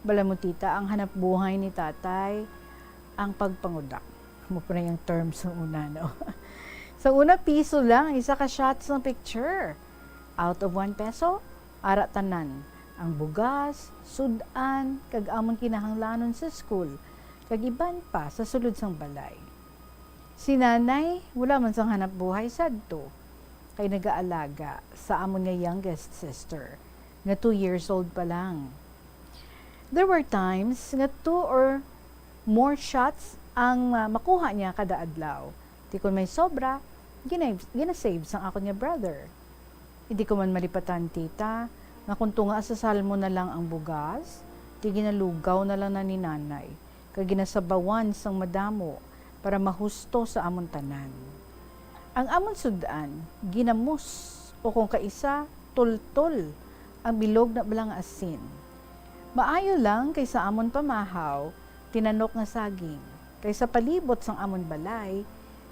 Bala mo, tita, ang hanapbuhay ni tatay, ang pagpangudak. Amo pa na yung term sa una, no? Sa una, piso lang, isa ka shots ng picture. Out of one peso, ara tanan, ang bugas, sud-an, kag amon kinahanglanon sa school, kag iban pa sa sulod sang balay. Si nanay, wala man sang hanapbuhay sadto, kay nagaalaga sa amon nga youngest sister, nga two years old pa lang. There were times nga two or more shots ang, ah, makuha niya kada adlaw. Ti kon may sobra, gina-, ginasave sang akon nga brother. Indi ko man malipatan, tita, nga kon tunga sa salmon na lang ang bugas, ti ginalugaw na lang na ni nanay, kag ginasabawan sang madamo, para mahusto sa amon tanan. Ang amon sud-an ginamos, o kung kaisa, tultol ang bilog na bala nga asin. Maayo lang kay sa amon pamahaw tinanok nga saging, kay sa palibot sang amon balay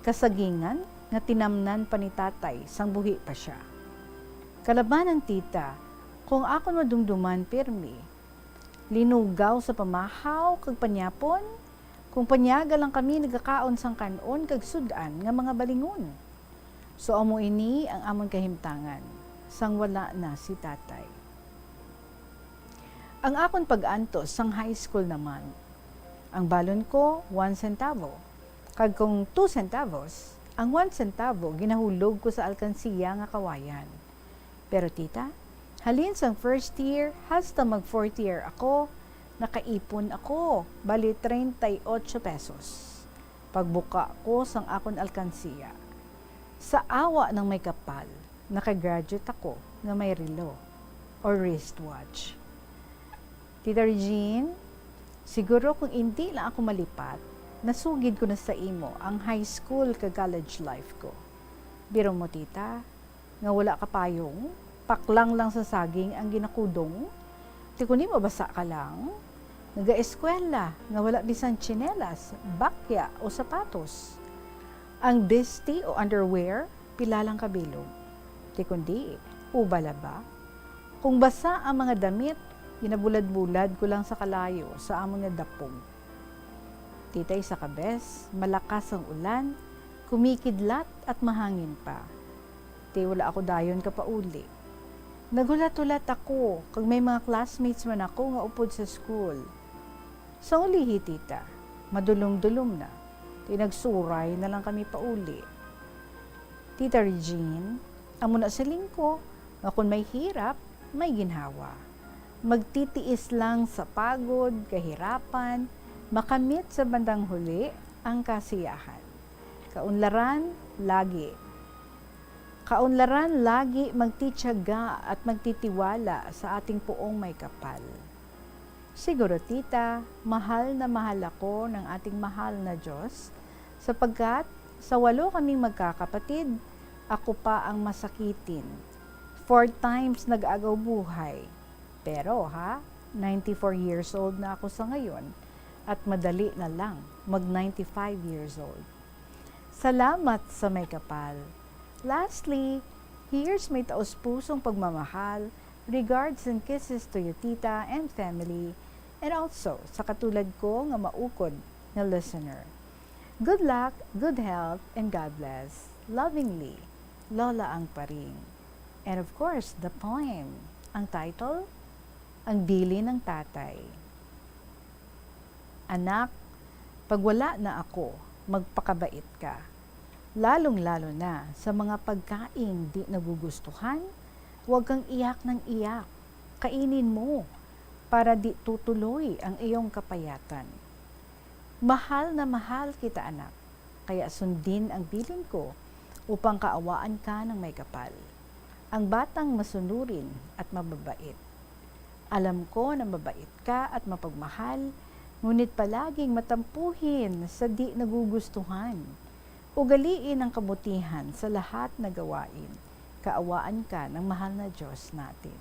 kasagingan nga tinamnan pa ni Tatay sang buhi pa sia. Kalabanan, tita, kung akon madumduman pirmi, linugaw sa pamahaw kag panyapon, kung panyaga lang kami nagakaon sang kan-on kag sud-an nga mga balingon. So, amo ini ang amon kahimtangan sang wala na si Tatay. Ang akon pag-antos sang high school naman, ang balon ko, one centavo. Kag kung two centavos, ang one centavo ginahulog ko sa alkansiya nga kawayan. Pero, tita, halin sang first year hasta mag fourth year ako, nakaipon ako, bali treinta y ocho pesos. Pagbuka ko sang akon alkansiya, sa awa ng may kapal, nakagraduate ako nga may relo or wristwatch. Tita Regine, siguro kung indi lang ako malipat, nasugid ko na sa imo ang high school kag college life ko. Biro mo, tita, nga wala ka payong, paklang lang sa saging ang ginakudong? Ti kundi mabasa ka lang? Nagaeskwela nga wala bisan tsinelas, bakya, o sapatos? Ang besti o underwear, pila lang ka bilog? Ti kundi, ubala ba? Kung basa ang mga damit, ginabulad-bulad ko lang sa kalayo sa amon nga dapog. Tita, isa ka bes, malakas ang ulan, kumikidlat at mahangin pa. Ti wala ako dayon kapauli. Naghulat-hulat ako, kag may mga classmates man ako nga upod sa school. Sa ulihi, tita, madulom-dulom na. Ti nagsuray na lang kami pauli. Tita Regine, amo na siling ko nga kon may hirap, may ginhawa. Magtitiis lang sa pagod, kahirapan, makamit sa bandang huli ang kasiyahan. Kaunlaran lagi. Kaunlaran lagi magtitiyaga at magtitiwala sa ating Poong Maykapal. Siguro, tita, mahal na mahal ako ng ating mahal na Diyos, sapagkat sa walo kaming magkakapatid, ako pa ang masakitin. Four times nag-agaw buhay. Pero, ha, ninety-four years old na ako sa ngayon at madali na lang mag ninety-five years old. Salamat sa Maykapal. Lastly, here's my taos-pusong pagmamahal, regards and kisses to you, tita, and family, and also sa katulad ko nga maukod nga listener. Good luck, good health, and God bless. Lovingly, Lola Ang Paring. And of course, the poem. Ang title, Ang Bilin ng Tatay. Anak, pag wala na ako, magpakabait ka. Lalong-lalo na sa mga pagkaing di nagugustuhan, huwag kang iyak ng iyak. Kainin mo para di tutuloy ang iyong kapayatan. Mahal na mahal kita, anak, kaya sundin ang bilin ko upang kaawaan ka ng Maykapal, ang batang masunurin at mababait. Alam ko na mabait ka at mapagmahal, ngunit palaging matampuhin sa di nagugustuhan. Ugaliin ang kabutihan sa lahat na gawain. Kaawaan ka ng mahal na Diyos natin.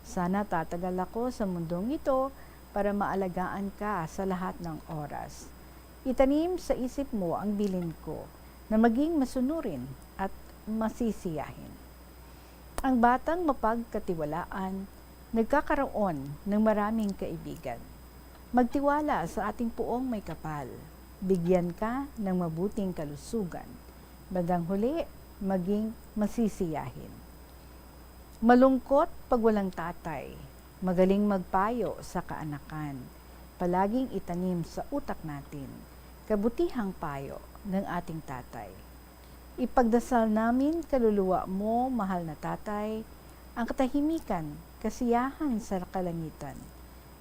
Sana tatagal ako sa mundong ito para maalagaan ka sa lahat ng oras. Itanim sa isip mo ang bilin ko na maging masunurin at masisiyahin. Ang batang mapagkatiwalaan nagkakaroon ng maraming kaibigan. Magtiwala sa ating Poong Maykapal. Bigyan ka ng mabuting kalusugan. Bandang huli, maging masisiyahin. Malungkot pag walang tatay. Magaling magpayo sa kaanakan. Palaging itanim sa utak natin kabutihang payo ng ating tatay. Ipagdasal namin kaluluwa mo, mahal na tatay, ang katahimikan, kasiyahan sa kalangitan.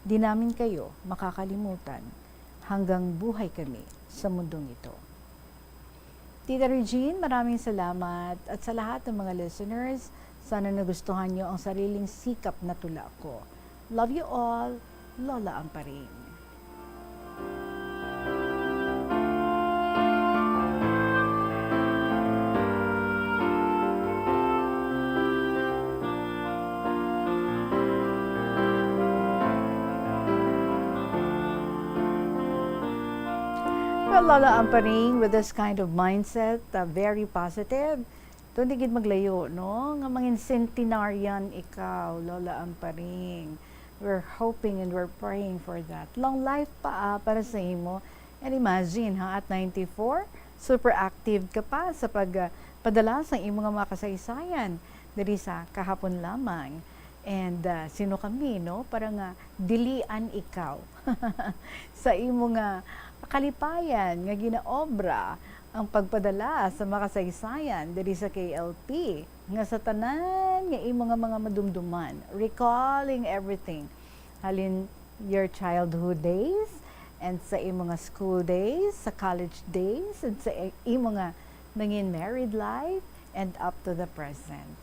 Di namin kayo makakalimutan hanggang buhay kami sa mundong ito. Tita Regine, maraming salamat. At sa lahat ng mga listeners, sana nagustuhan niyo ang sariling sikap na tula ko. Love you all, Lola Ang Paring. Lola Amparing, with this kind of mindset, uh, very positive, doon di gid maglayo, no? Nga mangin centenarian ikaw, Lola Amparing. We're hoping and we're praying for that. Long life pa, ah, para sa imo. And imagine, ha, at ninety-four, super active ka pa sa pag, ah, padala sa imo nga mga kasaysayan diri sa kahapon lamang. And, ah, sino kami, no? Para nga dilian ikaw sa imo nga kalipayan nga ginaobra ang pagpadala sa mga kasaysayan diri sa K L P, nga sa tanan nga imo nga mga madumduman, recalling everything, halin your childhood days, and sa imo nga school days, sa college days, and sa i-, imo nga nangin married life, and up to the present.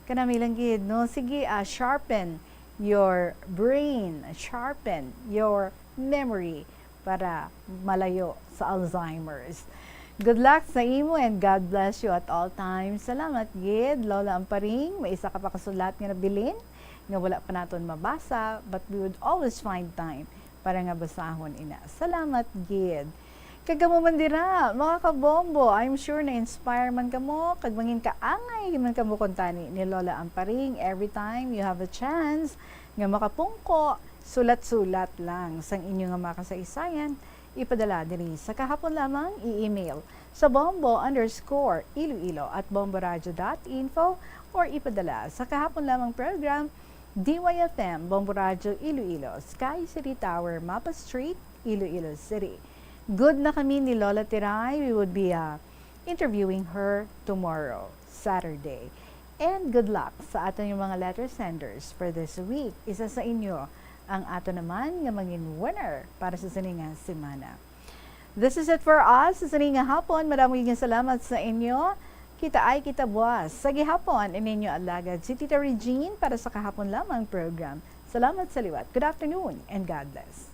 Kanami lang gid, no? Sige, ah, sharpen your brain, sharpen your memory para malayo sa Alzheimer's. Good luck sa imo and God bless you at all times. Salamat gid, Lola Amparing. May isa ka pa kasulat nga nabilin nga wala pa naton mabasa, but we would always find time para nga basahon ina. Salamat gid. Kag kamo man dira, mga kabombo, I'm sure na-inspire man kamo, kag mangin kaangay man kamo kuntani ni Lola Amparing every time you have a chance nga makapungko, sulat-sulat lang sang inyo nga mga kasaysayan, ipadala diri sa kahapon lamang, i-email sa bombo underscore iloilo at bomboradio dot info or ipadala sa kahapon lamang program, D Y F M, Bombo Radio Iloilo, Sky City Tower, Mapa Street, Iloilo City. Good na kami ni Lola Tiray. We would be, uh, interviewing her tomorrow, Saturday. And good luck sa aton nga mga letter senders for this week. Isa sa inyo ang ato naman nga mangin winner para sa sini nga semana. This is it for us sa sini nga hapon. Madamo nga salamat sa inyo. Kita ay kita buwas sa gihapon. Ininyo alagad si Tita Regine para sa kahapon lamang program. Salamat sa liwat. Good afternoon and God bless.